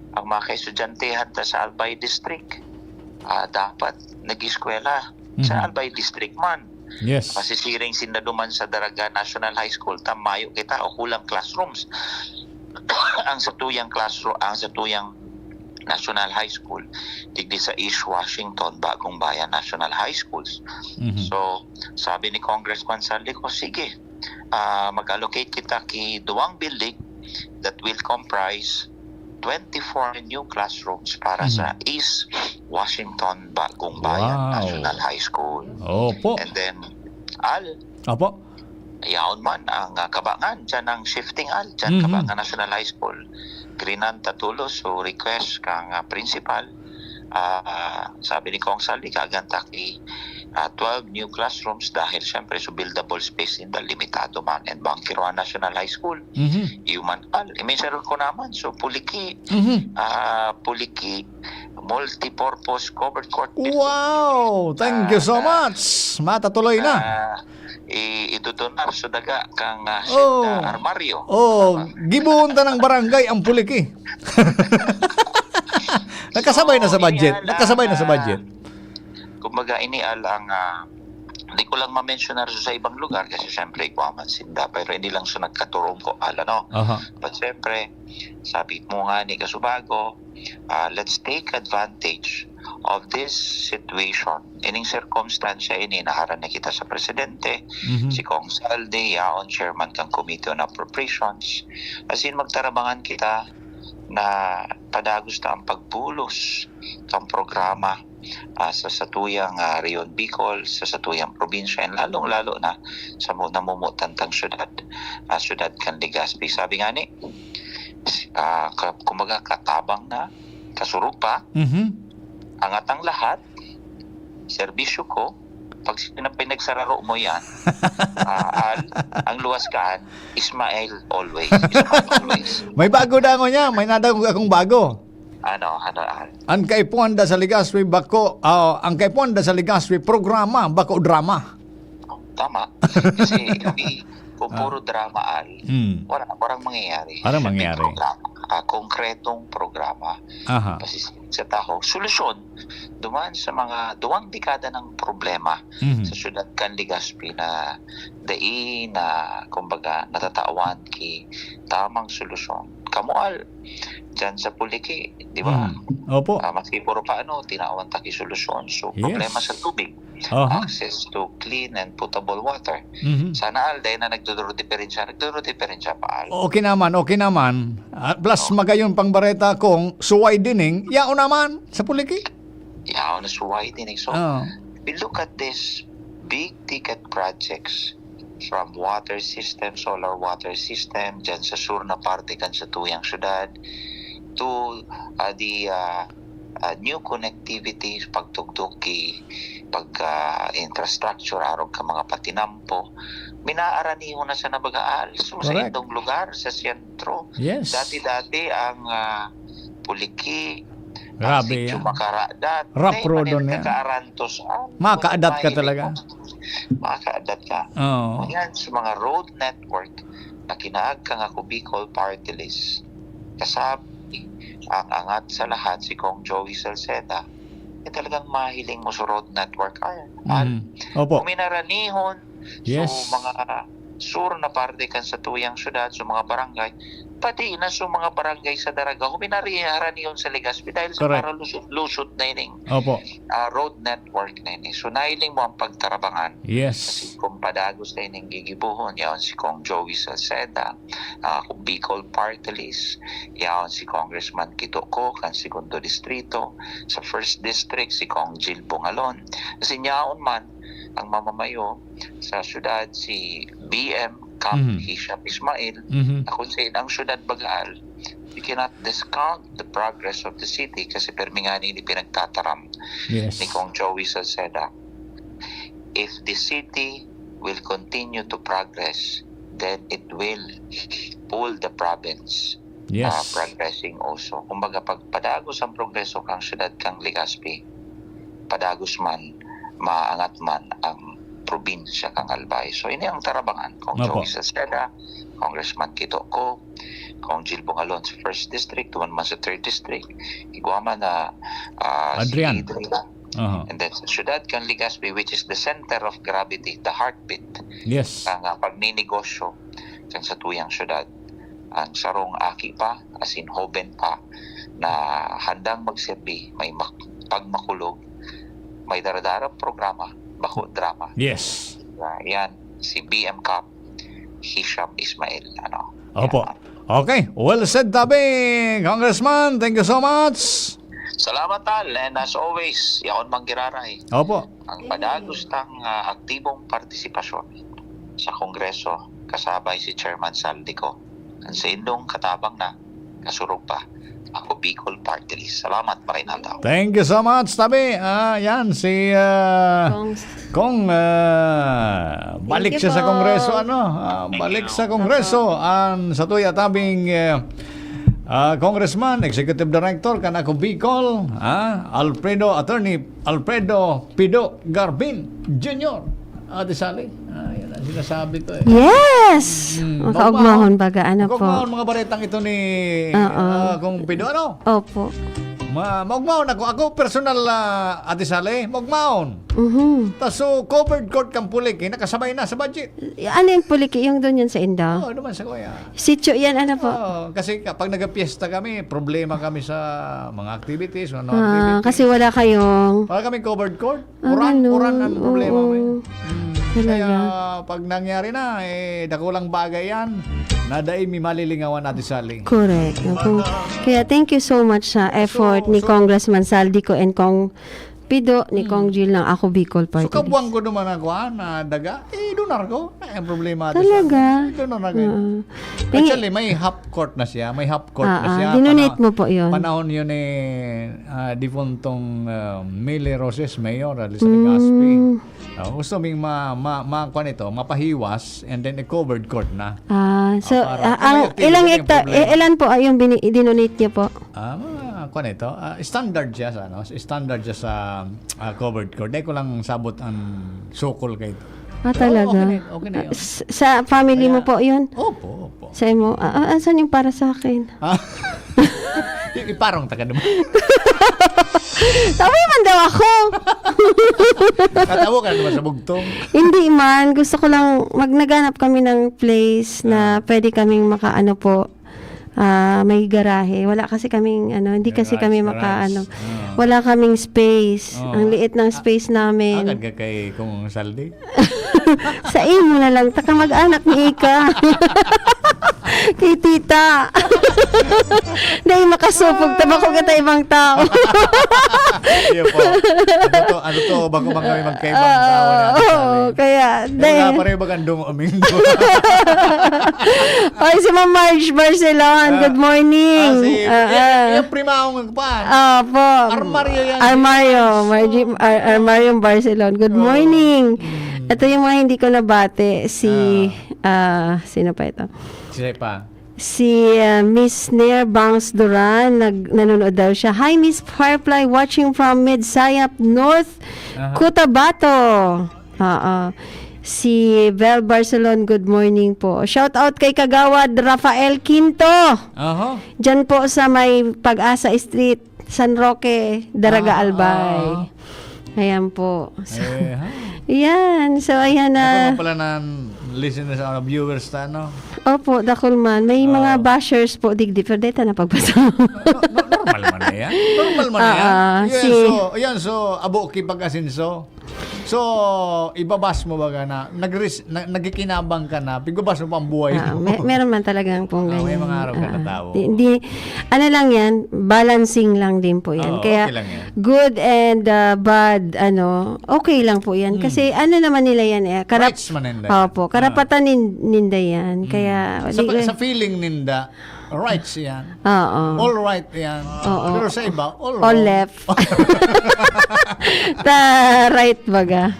ang mga kaestudyantehan ta sa Albay District, ah, dapat nag-eskwela sa Mhm. Albay District man. Yes. Masisiring sinda duman sa Daraga National High School, ta mayo kita o kulang classrooms. Ang satuyang classroom, ang satuyang National High School, digdi sa East Washington, Bagong Bayan National High Schools. Mhm. So, sabi ni Congressman Saldico, "Sige, ah, mag-allocate kita ki duwang building that will comprise twenty-four new classrooms para Mhm. sa East Washington Bagong Bayan Wow. National High School." Opo. And then, Al, Opo. Yaon man ang, ah, Kabangan, dyan ang shifting, Al, dyan Mhm. Kabangan National High School. Grinan ta tolos, so request kang, ah, principal. Ah, sabi ni Kong Sal, ikagan ta ki, ah, twelve new classrooms dahil siyempre so buildable space ninda limitado man, and Bangkiroan National High School. Mhm. Iyo man, Al, iminsaron ko naman, so Puliki, Mhm. ah, Puliki Multipurpose Covered Court Building. Wow! Thank you so Ah, much. Matatuloy na. Ah, i-, idudunar so daga kang, ah, Oh. senta armaryo. Oh, Tama. Gibohon ta ng barangay ang Puliki. Nagkasabay na sa So, budget. iniyan Nagkasabay na sa ang, ah, budget. Kumbaga, ini, Al, ang, ah, di ko lang ma-mentionar sa ibang lugar kasi siyempre igwa man sinda, pero ini lang so nagkaturong ko, Al, ano. Aha. But siyempre, sabi mo nga ni Kasubago, ah, let's take advantage of this situation. Ining sirkumstansya ini, naharan na kita sa presidente, Mhm. si Kong Saldi, yaon, chairman kan Committee on Appropriations. As in, magtarabangan kita na padagos ta ang pagbulos kan programa, ah, sa satuyang, ah, Rehiyon Bicol, sa satuyang probinsya, and lalong-lalo na sa mu-, namumutan tang syudad, ah, syudad kan Legazpi. Sabi nga ni, ah, ka-, kumbaga, katabang na, kasurog pa, Mhm. angat ang lahat, serbisyo ko, pag sina-, pinagsararo mo yan, ah, Al, ang luwas kaan, Ismael always. Ismael always. May bago na ako niya. May nadangog akong bago. Ano, ano, Al? Ang kaipuhan da sa Legazpi, bako, ah, ang kaipuhan da sa Legazpi, programa, bako drama. Tama. Kasi hindi, kung Ah. puro drama, Al, Hmm. wala, walang mangyayari. Walang Should be mangyayari. programa. Ah, konkretong programa. Aha. Pasisigit sa tawo. Solusyon. Duman sa mga duwang dekada ng problema Mhm. sa syudad kan Legazpi na dai na, kumbaga, natatawan ki tamang solusyon. Kamo, Al, dyan sa Puliki, di ba? Mhm. Opo. Ah, maski puro pa ano, tinawan ta ki solusyon. So, Yes. problema sa tubig. Aha. Access to clean and potable water. Mhm. Sana, Al, dahil na nagdodoro-diferensya, nagdodoro-diferensya pa, Al. Okay naman, okay naman. Ah, plus, Oh. magayon pang bareta kung suway dining, yaon naman sa Puliki. Yaon na suway dining. So, Oh. we look at this big ticket projects from water system, solar water system, dyan sa sur na parte kan satuyang syudad, to, ah, the, ah, ah, new connectivity, pagtugdok ki pagka infrastructure, arog ka mga patinampo. Minaaranihon na sa nabagaal. So, sa Correct. indong lugar, sa sentro, Yes. dati-dati ang, ah, Puliki, Grabe ang Sitio yan. Makaradat, Rough na road ipanin on ka yan. Kaarantos, ah, Makaadat ka mahiling talaga. mo. Makaadat ka. Oo. Ayan, sa mga road network na kinaag ka nga ku Bicol Party List, kasabi, ang angat sa lahat, si Kong Joey Salceda, eh, talagang mahiling mo sa road network. Ay, Mm. Opo. Kung minaranihon, Yes. so, mga sur na parte kan satuyang syudad, so, mga barangay, pati na so, mga barangay sa Daraga, huminari-, haranion sa Legazpi dahil sa Correct. Paralusot-lusot na ining, Opo. ah, road network na ini. So, nailing mo ang pagtarabangan. Yes. Kasi kung padagos na ining gigibuhon, yaon si Kong Joey Salceda, ah, kung Bicol Party List, yaon si Congressman Kito Co, kan Segundo Distrito, sa First District, si Kong Jill Bongalon. Kasi yaon man, ang mamamayo sa syudad, si B M Cap Mhm. Hisham Ismail, Mhm. na kung sa ang syudad bagaal, we cannot discount the progress of the city kasi permi nga ni pinagtataram Yes. ni Kong Joey Salceda. If the city will continue to progress, then it will pull the province, Yes. ah, progressing also. Kumbaga, pag padagos ang progreso kang syudad kang Legazpi, padagos man, maangat man ang probinsya kang Albay. So, ini ang tarabangan. Kong Opo. Joey Salceda, Congressman Kito Co, Kong Jill Bongalon sa First District, duman man sa Third District, igwa man na, ah, si Adrian. Adrian. Aha. And then sa syudad kan Legazpi, which is the center of gravity, the heartbeat, Yes. ang, ah, pagninegosyo kan satuyang syudad. Ang sarong aki pa, as in hoben pa, na handang magserbi, may mak-, pagmakulog, may daradarang programa, bako drama. Yes. Ah, yan, si B M Cap, Hisham Ismail, ano. Opo. Yan. Okay, well said, tabi, Congressman. Thank you so much. Salamat, Tal. And as always, yaon manggiraray. Opo. Ang padagos tang, ah, aktibong partisipasyon. sa Kongreso, kasabay si Chairman Zaldy Co. Ang saindong katabang na, kasurog pa, Ako Bicol Party List. Salamat, maray na aldaw. Thank you so much, tabi. Ah, yan, si, ah, Kong. Kong, ah, balik Thank you siya sa po. Kongreso, ano? Ah, Thank balik you. sa Kongreso. Ang sa tuya tabing, ah, ah, Congressman, Executive Director, kan Ako Bicol, ah, Alfredo, Attorney Alfredo Pido Garbin Junior. Ate Sally, ah, yan ang sinasabi ko eh. Yes! Mm, Makaugmahon baga, ano po? Makaugmahon mga baretang ito ni, Oo. ah, Kong Pido, ano? Opo. Ma-, maugmahon ako. Ako, personal, ah, Ate Sally, maugmahon. Mhm. Tas, so, covered court kang Puliki, nakasabay na sa budget. Y-, ano yung Puliki? Yung doon yun sa Indo? Oo, naman sa kuya. Sityo yan, ano po? Oo, kasi kapag nagpiesta kami, problema kami sa mga activities, ano, Ah, activities. kasi wala kayong Wala kaming covered court. Ah, Uran, ganun. uran ang problema, Oo. may. Hmm. Talaga. Kaya pag nangyari na, eh, dakulang bagay yan, na dai mi malilingawan, Ate Sally. Correct. Opo. Kaya thank you so much sa effort So, ni so Congressman Zaldy Co and Cong Pido, ni Hmm. Cong Jill ng Ako Bicol So, Party kabuang List. ko naman ako, ah, na daga, eh, donar ko. Ay, ang problema, Ate Talaga? Sally. Eh, donar na kayo. Oo. Actually, may half court na siya. May half court na Ah, ah. siya. Dinonate Pana-, mo po yun? panahon yun eh, ah, defuntong, ah, Mili Roses, Mayor, Alice Mm. Legaspi. Ah, gusto ming ma-, ma-, ma-, kuwan ito, mapahiwas, and then i-covered court na. Ah, so, Ah, para ah, kung may ang activity, ilang may hektar-, problema. eh, ilan po ay yung bini-, dinonate niyo po? Ah, mga, kuwan ito, ah, standard siya sa, ano, standard siya sa, ah, covered court. Dahil ko lang sabot ang sukol kay Ah, Oo, talaga? okay na yun, okay na Ah, yun. s-, sa family mo Kaya po yun? Opo, opo. Sa imo? Ah, ah, asan yung para sa akin? Ah, i-, iparong ta ka naman. Tawi man daw ako. Katawo ka naman sa bugtong. Hindi man. Gusto ko lang, mag-, naghanap kami ng place na Ah. pwede kaming makaano po, ah, may garahe. Wala kasi kaming, ano, hindi kasi Garage, kami garage. makaano. Ah. Wala kaming space. Oh. Ang liit ng Ah, space namin. agad ka kay Kong Saldi? Sa imo na lang, ta kamag-anak ni Ika. Kay tita. Dahil makasupog, tabako kita ibang tao. Iyo po. Ano to? Ano to? Bako bang kami magkaibang Oo, tao na oo, kasali? kaya, Kaya dahil wala pa rin bagang dum-, umindo. Oy, si Ma'am Marge Barcelon, Ah. good morning. Ah, si, Ah, yan, ah. yung prima akong nagpaan. Opo. Armario yan. Armario. Yes. Margie, Ar-, Armario Barcelon. Good Oo. morning. Mm. Ito yung mga hindi ko nabati. Si, Ah. ah, sino pa ito? Sino pa? Si, ah, Miss Nair Bangs Duran, nag-, nanonood daw siya. "Hi, Miss Firefly, watching from Midsayap North, Aha. Cotabato." Oo. Si Vel Barcelon, good morning po. Shout out kay Kagawad Rafael Quinto. Aha. Diyan po sa may Pag-asa Street, San Roque, Daraga, Ah, Albay. ah. Ayan po. So, Eh, ha? yan. So, ayan Ako na. nga pala na listeners, ano, viewers ta, ano? Opo, dakul man. May mga Oo. bashers po, digdi. Pero dito na pagbasa. No, no, normal man na yan. Normal man na yan. Ah, ah, Yan, si so, yan, so, abo ki pag-asenso. So, ibabas mo baga na, nagres-, na, nagkikinabang ka na, pigubas mo pa ang buhay Ah, mo. may, meron man talagang pong Ah, may ganyan. mga araw ka Ah, natawo. di, di, ano lang yan, balancing lang din po yan. Oo, Kaya, okay lang yan. good and, ah, bad, ano, okay lang po yan. Hmm. Kasi ano naman nila yan eh, karap-, Rights man ninda yan. Opo, Ah. karapatan nin-, ninda yan. Hmm. Kaya, Sa di pa-, ko sa feeling ninda, rights yan. Oo. All right yan. Oo. Pero sa iba, all All wrong. left. Ta-, right baga.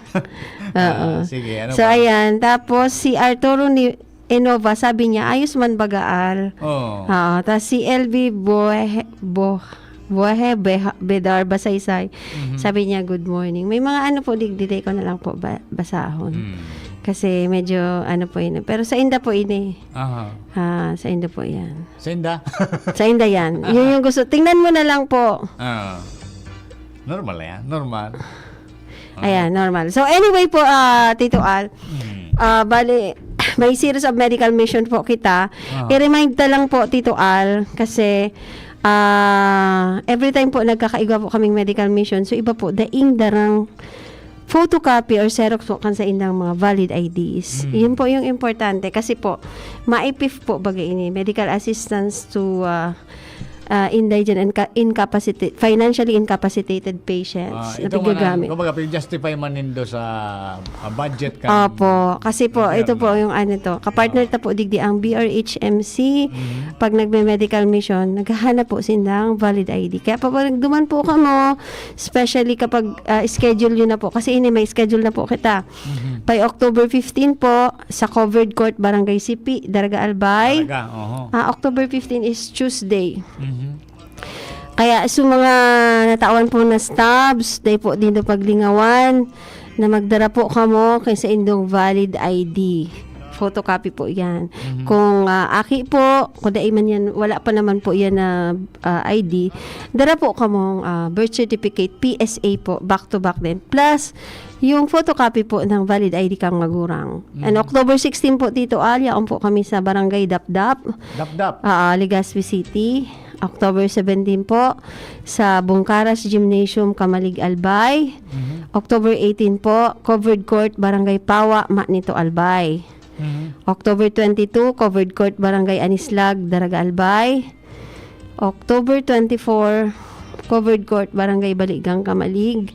Oo. Ah, sige, ano So, pa? ayan. Tapos, si Arturo ni Enova, sabi niya, "Ayos man baga, Al." Oo. Oo. Tas si L V Bohe-, Bo-, Bohe Beha-, Bedar Basaysay, Mhm. sabi niya, "Good morning." May mga ano po, di, di ko na lang po ba-, basahon. Mm. Kasi medyo, ano po yun. Pero sa inda po ini. Aha. Ah, sa inda po yan. Sa inda? Sa inda yan. Yun yung gusto. Tingnan mo na lang po. Ah. Normal na yan. Normal. Ayan, normal. So anyway po, ah, Tito Al, Mm. ah, bali, may series of medical mission po kita. Ah. I-remind ta lang po, Tito Al, kasi, ah, every time po nagkakaigwa po kaming medical mission, so iba po, daing darang photocopy or xerox po kan sa indang mga valid I Ds. Mm. Yun po yung importante kasi po, MAIPIF po baga ini, medical assistance to, ah, ah, indigent and ca-, incapacitated, financially incapacitated patients Ah, na itong mga, piggagamit. Kumbaga, pig-justify man nindo sa, ah, budget kan Opo, kasi po, Gobyerno. Ito po yung ano to, kapartner Oo. ta po digdi ang B R H M C. Mhm. Pag nagme-medical mission, naghahanap po sindang valid I D. Kaya pag duman po kamo, especially kapag, ah, schedule nyo na po, kasi ini may schedule na po kita. Mhm. By October fifteen po, sa Covered Court, Barangay Sipi, Daraga Albay. Talaga, oho. Ah, October fifteen is Tuesday. Mhm. Kaya sa mga natawan po na stabs, dai po din paglingawan na magdara po kamo kay sa indong valid I D. Photocopy po yan. Mhm. Kung, ah, aki po, kung dai man yan, wala pa naman po yan na, ah, I D, dara po kamong, ah, birth certificate, P S A po, back to back din. Plus, yung photocopy po ng valid I D kang magurang. And Mhm. October sixteen po, Tito Al, yaon po kami sa Barangay Dapdap. Dapdap. Ah, Legazpi City. October seventeen po, sa Bungkaras Gymnasium, Camalig, Albay. Mhm. October eighteen po, Covered Court, Barangay Pawa, Manito, Albay. Mhm. October twenty-two, Covered Court, Barangay Anislag, Daraga, Albay. October twenty-four, Covered Court, Barangay Baligang, Camalig.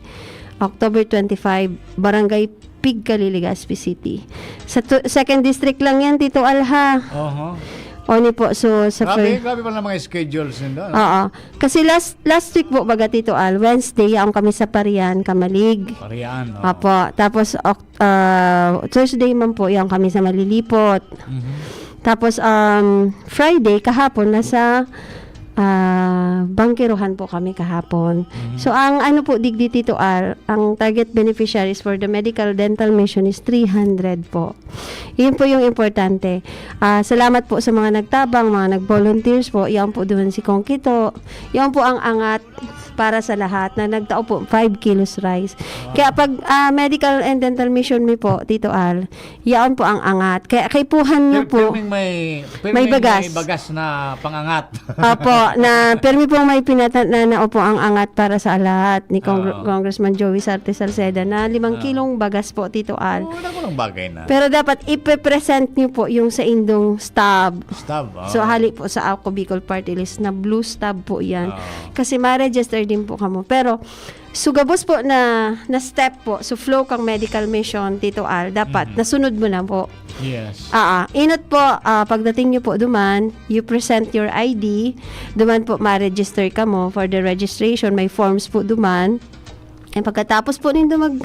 October twenty-five, Barangay Pigcali, Legazpi City. Sa tu-, second district lang yan, Tito Al, ha? Oho. Oni po, so, sa Grabe, fir- grabe pala mga schedules nindo, ano? Oo. Kasi last, last week po, baga, Tito Al, Wednesday, yaon kami sa Parian, Camalig. Parian, oo. Apo. Tapos, ok-, ah, Thursday man po, yaon kami sa Malilipot. Mhm. Tapos, um, Friday, kahapon, nasa, ah, Bangkerohan po kami kahapon. Mhm. So, ang ano po, digdi, Tito Al, ang target beneficiaries for the medical dental mission is three hundred po. Yun po yung importante. Ah, salamat po sa mga nagtabang, mga nag-volunteers po. Yaon po duman si Kong Kito. Yaon po ang angat para sa lahat na nagtao po five kilos rice. Wow. Kaya pag, ah, medical and dental mission mi po, Tito Al, yaon po ang angat. Kaya kaipuhan nyo Pir-, po, pirming may, may pirming bagas. May bagas na pangangat. Opo, na pirmi pong may pinata-, na, na opo ang angat para sa lahat ni Congr-, Oo. Congressman Joey Sarte Salceda na limang Oo. kilong bagas po, Tito Al. Oo, wala ko ng bagay na. Pero dapat ipe-present nyo po yung sa indong stub. Stub, oo. So, hali po sa Ako Bicol Party List na blue stub po yan. Oo. Kasi ma-register din po kamo. Pero, so gabos po na, na step po, so flow kang medical mission, Tito Al, dapat Mhm. nasunod mo na po. Yes. Ah, ah. Inot po, ah, pagdating nyo po duman, you present your I D, duman po ma-register kamo for the registration, may forms po duman. And pagkatapos po nindo mag-,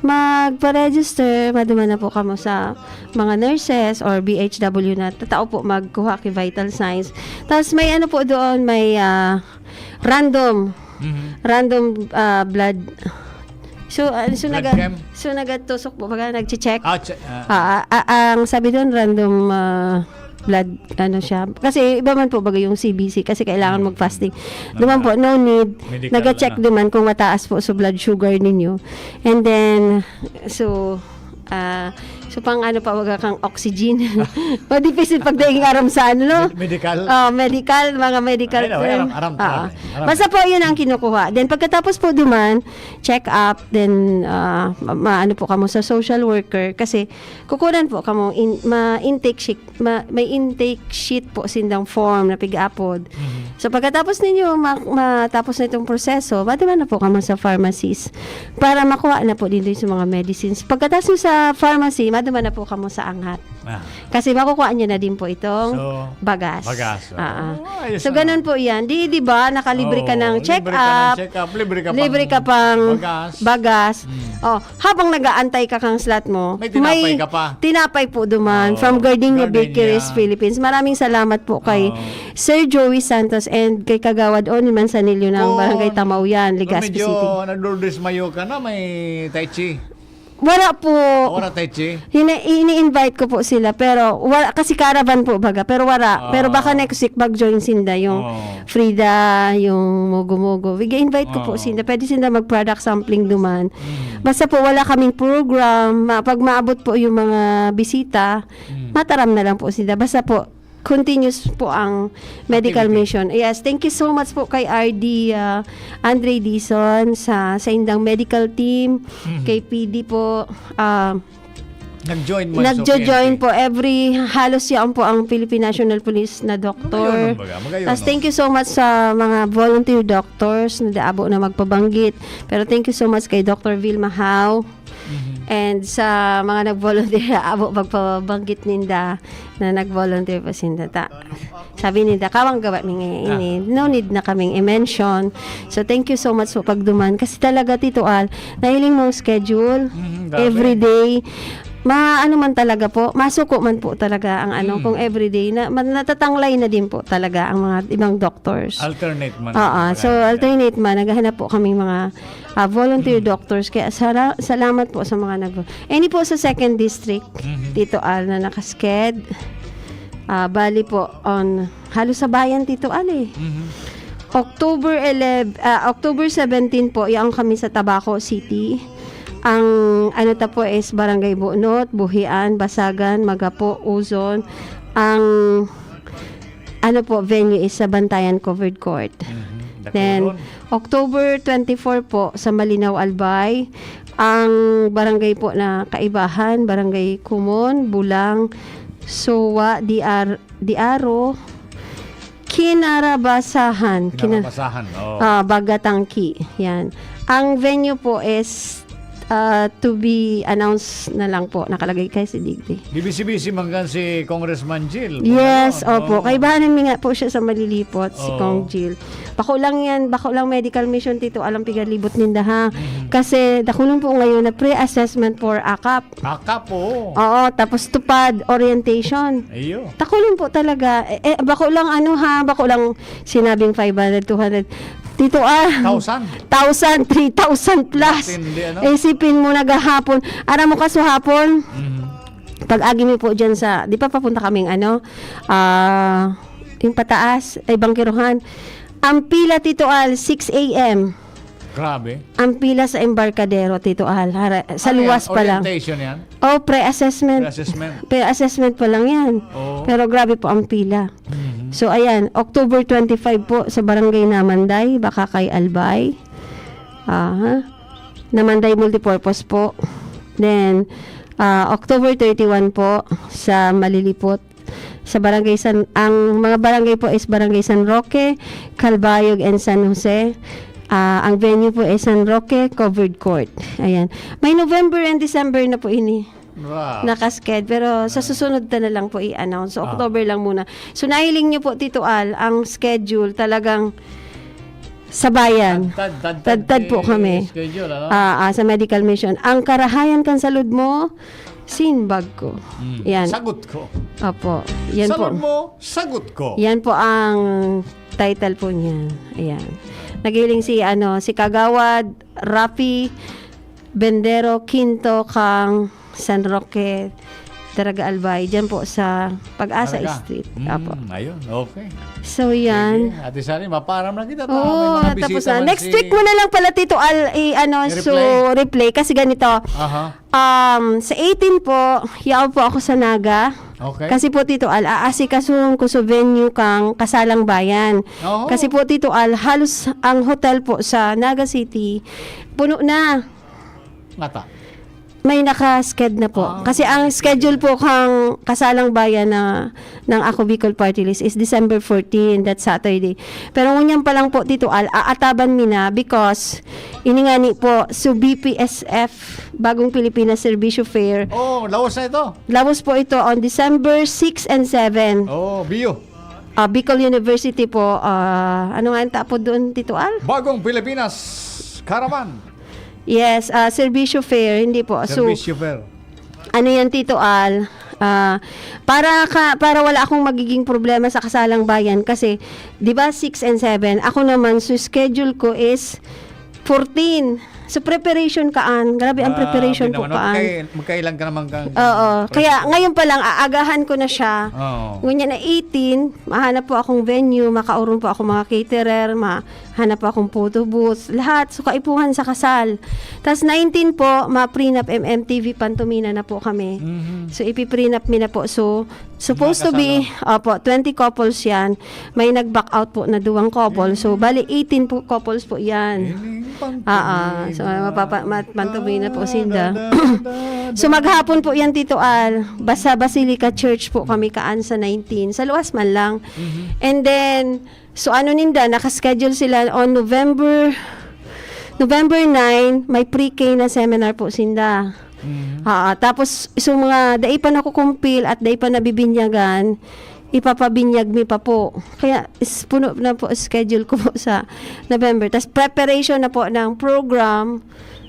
magpa-register, maduman na po kamo sa mga nurses or B H W na tatao po magkuha ki vital signs. Tapos may ano po doon, may, ah, random, Mhm. random, ah, blood. So, ah, so Blood naga-, cam? so nagatusok po, baga nagche-check. Ah, che-, ah. Ah, ah, ah, ang sabi doon, random, ah, blood, ano siya. Kasi iba man po baga yung C B C, kasi kailangan Mm. mag-fasting. Duman po, no need. Medical, Naga-check ano? duman kung mataas po sa blood sugar ninyo. And then, so, ah, so pang ano pa, baga kang oxygen. O, dipisil pag daing aram sa ano, no? Med-, medical? Oh, medical, mga medical Ay, no, term. aram, aram, Ah. aram, aram. Basta po, yun ang kinukuha. Then, pagkatapos po duman, check up, then, ah, ma-, ma-, ano po kamo sa social worker, kasi kukunan po kamo in, ma-intake sheet, ma-, may intake sheet po sindang form na pig-apod. Mhm. So, pagkatapos ninyo ma-, matapos na itong proseso, maduman na po kamo sa pharmacist para makuha na po din sa mga medicines. Pagkatapos nyo sa pharmacy, maduman na po kamo sa angat. Ah. Kasi makukuha nyo na din po itong So, bagas. bagas, oo. Ah, ah. Oh, ayos So, na. ganun po yan. Di, di ba, nakalibre ka Oo, ng libre ka ng check-up, check-up, libre ka libre pang ka pang bagas. bagas. Mm. Oh, habang nag-aantay ka kang slot mo, May tinapay may ka pa. tinapay po duman Oo. from Gardenia Gardenia. Bakeries Philippines. Maraming salamat po kay Oo. Sir Joey Santos and kay Kagawad Oni Manzanillo ng Kung, Barangay Tamauyan, kung Legazpi medyo City. nadurdismayo ka na, may Tai Chi. Wala po. Wala Tai Chi? Hina-, ini-invite ko po sila, pero wala, kasi caravan po baga, pero wala. Ah. Pero baka next week mag-join sinda yung Oo. Frida, yung Mogo Mogo. Ig-invite ko po Oo. sinda. Pwede sinda mag-product sampling duman. Mm. Basta po wala kaming program. Ma-, pag maabot po yung mga bisita, Mm. mataram na lang po sinda. Basta po, continuous po ang medical Activity. mission. Yes, thank you so much po kay R D, ah, Andre Dizon sa, sa indang medical team, Mhm. kay P D po, ah, Nag-join man sa Nagjo-join P N P. Po every, halos yaon po ang Philippine National Police na doktor. Magayon, baga, magayon, Tapos no? Thank you so much sa mga volunteer doctors na daabo na magpabanggit. Pero thank you so much kay Doctor Vilma Hao. Mhm. And sa mga nag-volunteer, abo magpabanggit ninda na nag-volunteer pa sinda. Ta. Sabi ninda, "Kawang gawa mi ngayon Ah. eh. No need na kaming i-mention." So thank you so much po pagduman. Kasi talaga, Tito Al, nahiling mong schedule, Mhm, grabe. every day. Maano man talaga po, masuko man po talaga ang ano, Mm. kung everyday na ma- natatanglay na din po talaga ang mga ibang doctors. Alternate man. Oo, so Kaya- alternate man, naghahanap po kaming mga ah, volunteer Mm. doctors. Kaya sara- salamat po sa mga nag- Any po sa second district, Mhm. Tito Al, na nakasked. Ah, bali po on halos sa bayan, Tito Al eh. Mhm. October eleven, ah, October seventeen po, yaon kami sa Tabaco City. Ang ano ta po is Barangay Bunot, Buhian, Basagan, Magapo, Uzon. Ang ano po, venue is sa Bantayan Covered Court. Mhm. Then, Dakulon. October twenty-four po sa Malinaw, Albay. Ang barangay po na kaibahan, Barangay Kumon, Bulang, Sowa, Diar, Diaro, Kinarabasahan. Kina- Kinarabasahan. Oh. Ah, Bagatangki. Yan. Ang venue po is ah, to be announced na lang po. Nakalagay kay si Digdi. Di bisi-bisi man kan si Congressman Jill. Yes, Ano? opo. Oo. Kaibahan mi nga po siya sa malilipot, si Oo. Kong Jill. Bako lang yan, bako lang medical mission, Tito Al, ang pigalibot ninda, ha. Mhm. Kasi dakulon po ngayon na pre-assessment for akap. Akap, oo. Oo, tapos tupad, orientation. Iyo. Dakulon po talaga. Eh, eh, bako lang ano ha, bako lang sinabing five hundred, two hundred. Tito ah, Thousand. thousand, three thousand plus. Matindi, ano? Isipin mo, naghahapon. Aram mo, kaso hapon, Mhm. pag-agi mi po dyan sa, di pa papunta kaming ano, ah, yung pataas, ay Bangkiruhan. Ang pila, Tito Al, six a.m. Grabe. Ang pila sa embarkadero, Tito Al, hara- sa Ano luwas yan? Pa lang. Orientation yan? Oh, pre-assessment. Pre-assessment. Pre-assessment pa lang yan. Oo. Pero grabe po ang pila. Mhm. So, ayan, October twenty-five po sa Barangay Namanday, Bacacay, Albay. Aha. Namanday Multipurpose po. Then, ah, October thirty-one po sa Malilipot. Sa Barangay San, ang mga barangay po is Barangay San Roque, Calbayog, and San Jose. Ah, ang venue po is San Roque Covered Court. Ayan. May November and December na po ini. Wow. Nakasked, pero sa susunod ta na lang po i-announce. So, Ah. October lang muna. So, nahiling nyo po, Tito Al, ang schedule talagang sabayan. Tadtad, tadtad, Tadtad po si kami. Schedule, ano? Ah, ah, sa medical mission. Ang karahayan kan salud mo, sinbag ko. Mm. Yan. Sagot ko. Opo. Yan po. Salud mo, sagot ko. Yan po ang title po niyan. Ayan. Naghiling si, ano, si Kagawad Rafi Bendero Quinto kang San Roque, Daraga Albay. Diyan po sa Pag-asa Talaga? Street. Mm, Apo. Ayun, okay. So, yan. Sige, Ate Sally, maparam na kita. Oo, May mga tapos bisita na. man Next si week mo na lang pala, Tito Al, i-, ano, I-replay. so, replay. Kasi ganito, Aha. um, sa eighteen po, yaw po ako sa Naga. Okay. Kasi po, Tito Al, aasikasuhon ko sa venue kang Kasalang Bayan. Oo. Kasi po, Tito Al, halos ang hotel po sa Naga City, puno na. Ngata. May naka-sked na po. Ah, Kasi ang schedule po kang Kasalang Bayan na ng Ako Bicol Party List is December fourteen, that Saturday. Pero ngunyan pa lang po, Tito Al, aataban mi na because ini nga ni po, so B P S F, Bagong Pilipinas Serbisyo Fair, Oh, lawas na ito. lawas po ito on December six and seven. Oh, Bio. Ah, Bicol University po, ah, ano nga ang tapod doon, Tito Al? Bagong Pilipinas Caravan. Yes, ah, Serbisyo Fair, hindi po. So, Serbisyo Fair. Ano yan, Tito Al? Ah, para ka, para wala akong magiging problema sa Kasalang Bayan kasi, di ba, six and seven, ako naman, so schedule ko is fourteen. So, preparation kaan. Grabe ang Grabe preparation po naman, no? kaan. Kay, magkailan ka naman kang... Oo. Kaya ngayon pa lang, aagahan ko na siya. Oo. Ngunyan na eighteen, mahanap po akong venue, makaurong po ako mga caterer, mahanap po akong photo booth, lahat. So, kaipuhan sa kasal. Tapos nineteen po, ma-prenup M M T V Pantomina na po kami. Mhm. So, ipi-prenup mi na po. So, supposed to be, Mga opo, twenty couples yan. May nag-back out po na duwang couple. So, bali eighteen po couples po yan. Ining pang- Ah, ah. So, mapapa-, mat-, mantubay na po sinda. So, maghapon po yan, Tito Al. Basta Basilica Church po kami kaan sa nineteen. Sa luwas man lang. Mhm. And then, so ano ninda, nakaschedule sila on November, November nine, may pre-K na seminar po sinda. Mhm. Ah, tapos, so mga dai pa nakukumpil at dai pa nabibinyagan, ipapabinyag mi pa po. Kaya is, puno na po schedule ko po sa November. Tas preparation na po ng program.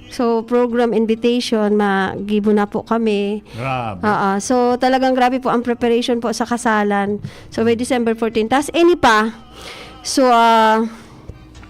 So, program invitation, magibo na po kami. Grabe. Oo. So, talagang grabe po ang preparation po sa kasalan. So, by December fourteen. Tas, ini pa. So, ah,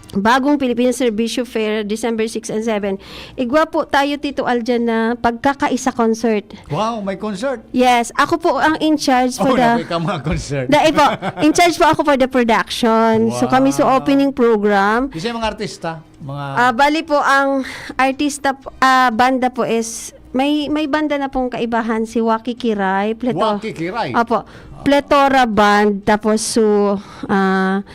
Bagong Pilipinas Serbisyo Fair, December six and seven. Igwa po tayo, Tito Al, dyan na pagkakaisa concert. Wow, may concert. Yes, ako po ang in charge for Oh, the... naku, ikaw mga concert. Dai po, in charge po ako for the production. So kami sa Wow. opening program. Kasi mga artista, mga... Ah, bali po ang artista, po- ah, banda po is may may banda na pong kaibahan si Waki Kiray, Pleto. Waki Kiray. Opo. Plethora Band, tapos so ah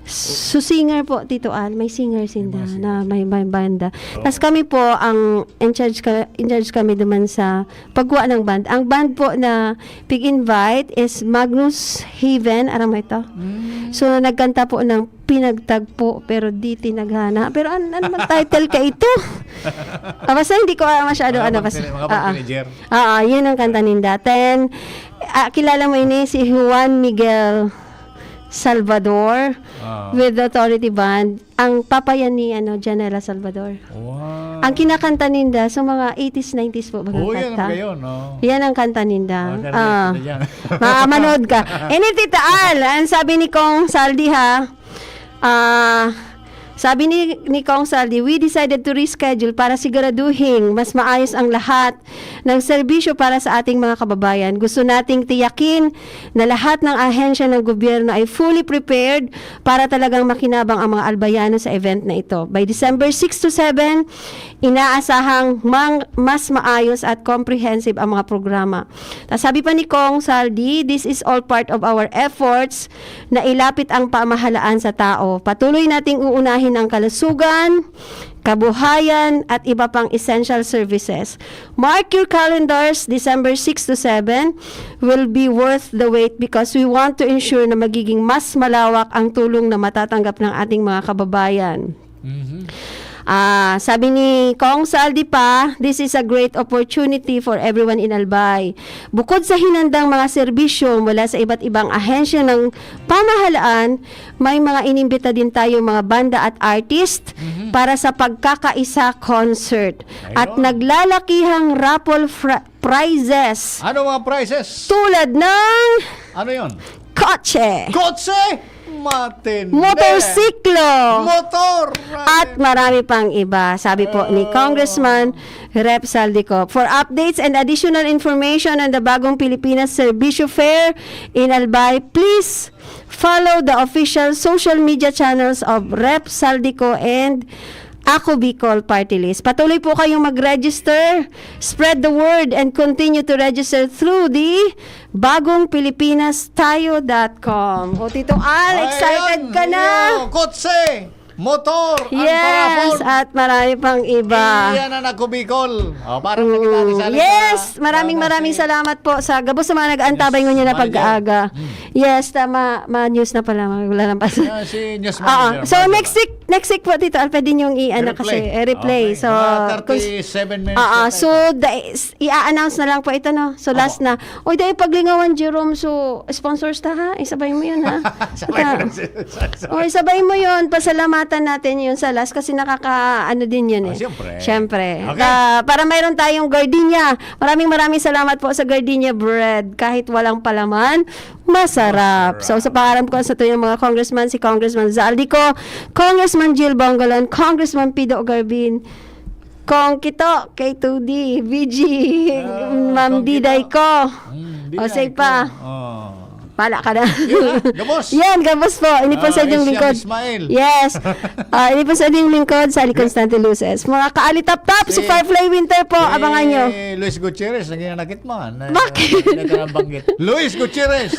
so singer po, Tito Al, may singer sinda May mga na may, may banda. Tapos kami po ang in charge ka, in charge kami duman sa pagkuha ng band. Ang band po na pig-invite is Magnus Haven, aram mo ito? Mm. So nagkanta po ng Pinagtagpo pero di tinaghana. Pero an ano man title ka ito? Ah, basta hindi ko ah, masyado Mga ano pang basta. tine- mga Ah, ah. pang-teenager. Ah, ah, yun ang kanta ninda. Then, ah, kilala mo ini si Juan Miguel Salvador Ah. with Authority Band. Ang papa yan ni ano, Janela Salvador. Wow. Ang kinakanta ninda sa mga eighties, nineties po bagang Oh, yan kanta. Kayo, no? Yan ang kanta ninda. Oh, yan, Ah. yan. Mamanood ka. Ini Tita Al, ang sabi ni Kong Saldi ha. Ah, sabi ni, ni Kong Saldi, "We decided to reschedule para siguraduhin mas maayos ang lahat ng serbisyo para sa ating mga kababayan. Gusto nating tiyakin na lahat ng ahensya ng gobyerno ay fully prepared para talagang makinabang ang mga Albayano sa event na ito. By December six to seven, inaasahang mang, mas maayos at comprehensive ang mga programa." Tas sabi pa ni Kong Saldi, "This is all part of our efforts na ilapit ang pamahalaan sa tao. Patuloy nating uunahin ang kalusugan, kabuhayan, at iba pang essential services. Mark your calendars, December six to seven will be worth the wait because we want to ensure na magiging mas malawak ang tulong na matatanggap ng ating mga kababayan." Mhm. Ah, sabi ni Kong Saldi pa, "This is a great opportunity for everyone in Albay. Bukod sa hinandang mga serbisyo mula sa iba't ibang ahensya ng pamahalaan, may mga inimbita din tayo mga banda at artist Mhm. para sa pagkakaisa concert at Ayun. naglalakihang raffle fra- prizes Ano mga prizes? tulad ng Ano yon? kotse, Kotse! Matindi! motorsiklo, Motor! at marami pang iba," sabi po ni Oh. Congressman Rep Saldico. For updates and additional information on the Bagong Pilipinas Serbisyo Fair in Albay, please follow the official social media channels of Rep Saldico and Ako Bicol Party List. Patuloy po kayong mag-register, spread the word, and continue to register through the bagong pilipinas tayo dot com. O Tito Al, Ayan, excited ka na? Yo, kotse! Motor! Ang Yes, parapon! At marami pang iba. Iyan ang Ako Bicol. Oh, parang Mm, nakita ni Sally yes, sa- maraming ano, maraming si- salamat po sa gabos sa mga nag-aantabay Yes, ngunyan na manager. pag-aaga. Mm. Yes, tama. Ma-news na pala. Wala lang pa. Ah, si Newsman Oo. Manager, So, Manager. next week, next week po, Tito Al, pwede niyong i-ano I-replay. kasi, i-replay. Okay. So, Mga kung- thirty-seven minutes. Oo, na so, tayo. da- is- i-announce na lang po ito, no? So, last na. Oy, dahil paglingawan, Jerome, so, sponsors ta, ha? Isabay mo yun, ha? Sabay Ata- mo si- Oh, isabay mo yun. Pasalamatan natin yun sa last kasi nakaka, ano din yun Oh, eh. siyempre. Siyempre. Okay. Ah, para mayroon tayong gardenia. Maraming maraming salamat po sa gardenia bread. Kahit walang palaman, masarap. Masarap. So, sa pangalan ko sa tuyang mga congressman, si Congressman Zaldico, Congressman Jill Bongolan, Congressman Pido Garbin, Kong Kito, K two D, V G, Ah, Ma'am Kong Kito. Diday ko. Mm, O, Diday say ko. pa. Oh. Pala ka na. Yun na, gabos. Yan, gabos po. Ini po sa Ah, inyong Isyam lingkod. Ismail. Yes. Ah, ini po sa inyong lingkod, Sally Constante Luces. Mga kaalitap-tap, si Si- Firefly Winter po, Si abangan nyo. Luis Gutierrez, naging anakit mo. Na, Bakit? Na, na, nabanggit. Luis Gutierrez!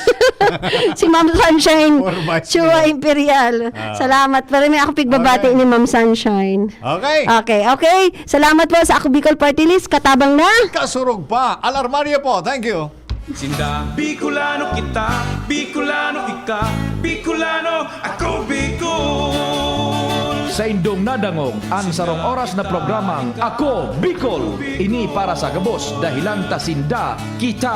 Si Ma'am Sunshine, Former vice Chua mayor. Imperial. Ah. Salamat. Pero may ako pigbabati Okay. ni Ma'am Sunshine. Okay. Okay, okay. Salamat po sa Ako Bicol Party List. Katabang na. Kasurog pa. Alarmario po. Thank you. Sinda, Bicolano kita, Bicolano ika, Bicolano, ako Bicol. Saindong nadangog ang sarong oras na programang Ako Bicol. Ini para sa gabos, dahilan ta sinda, kita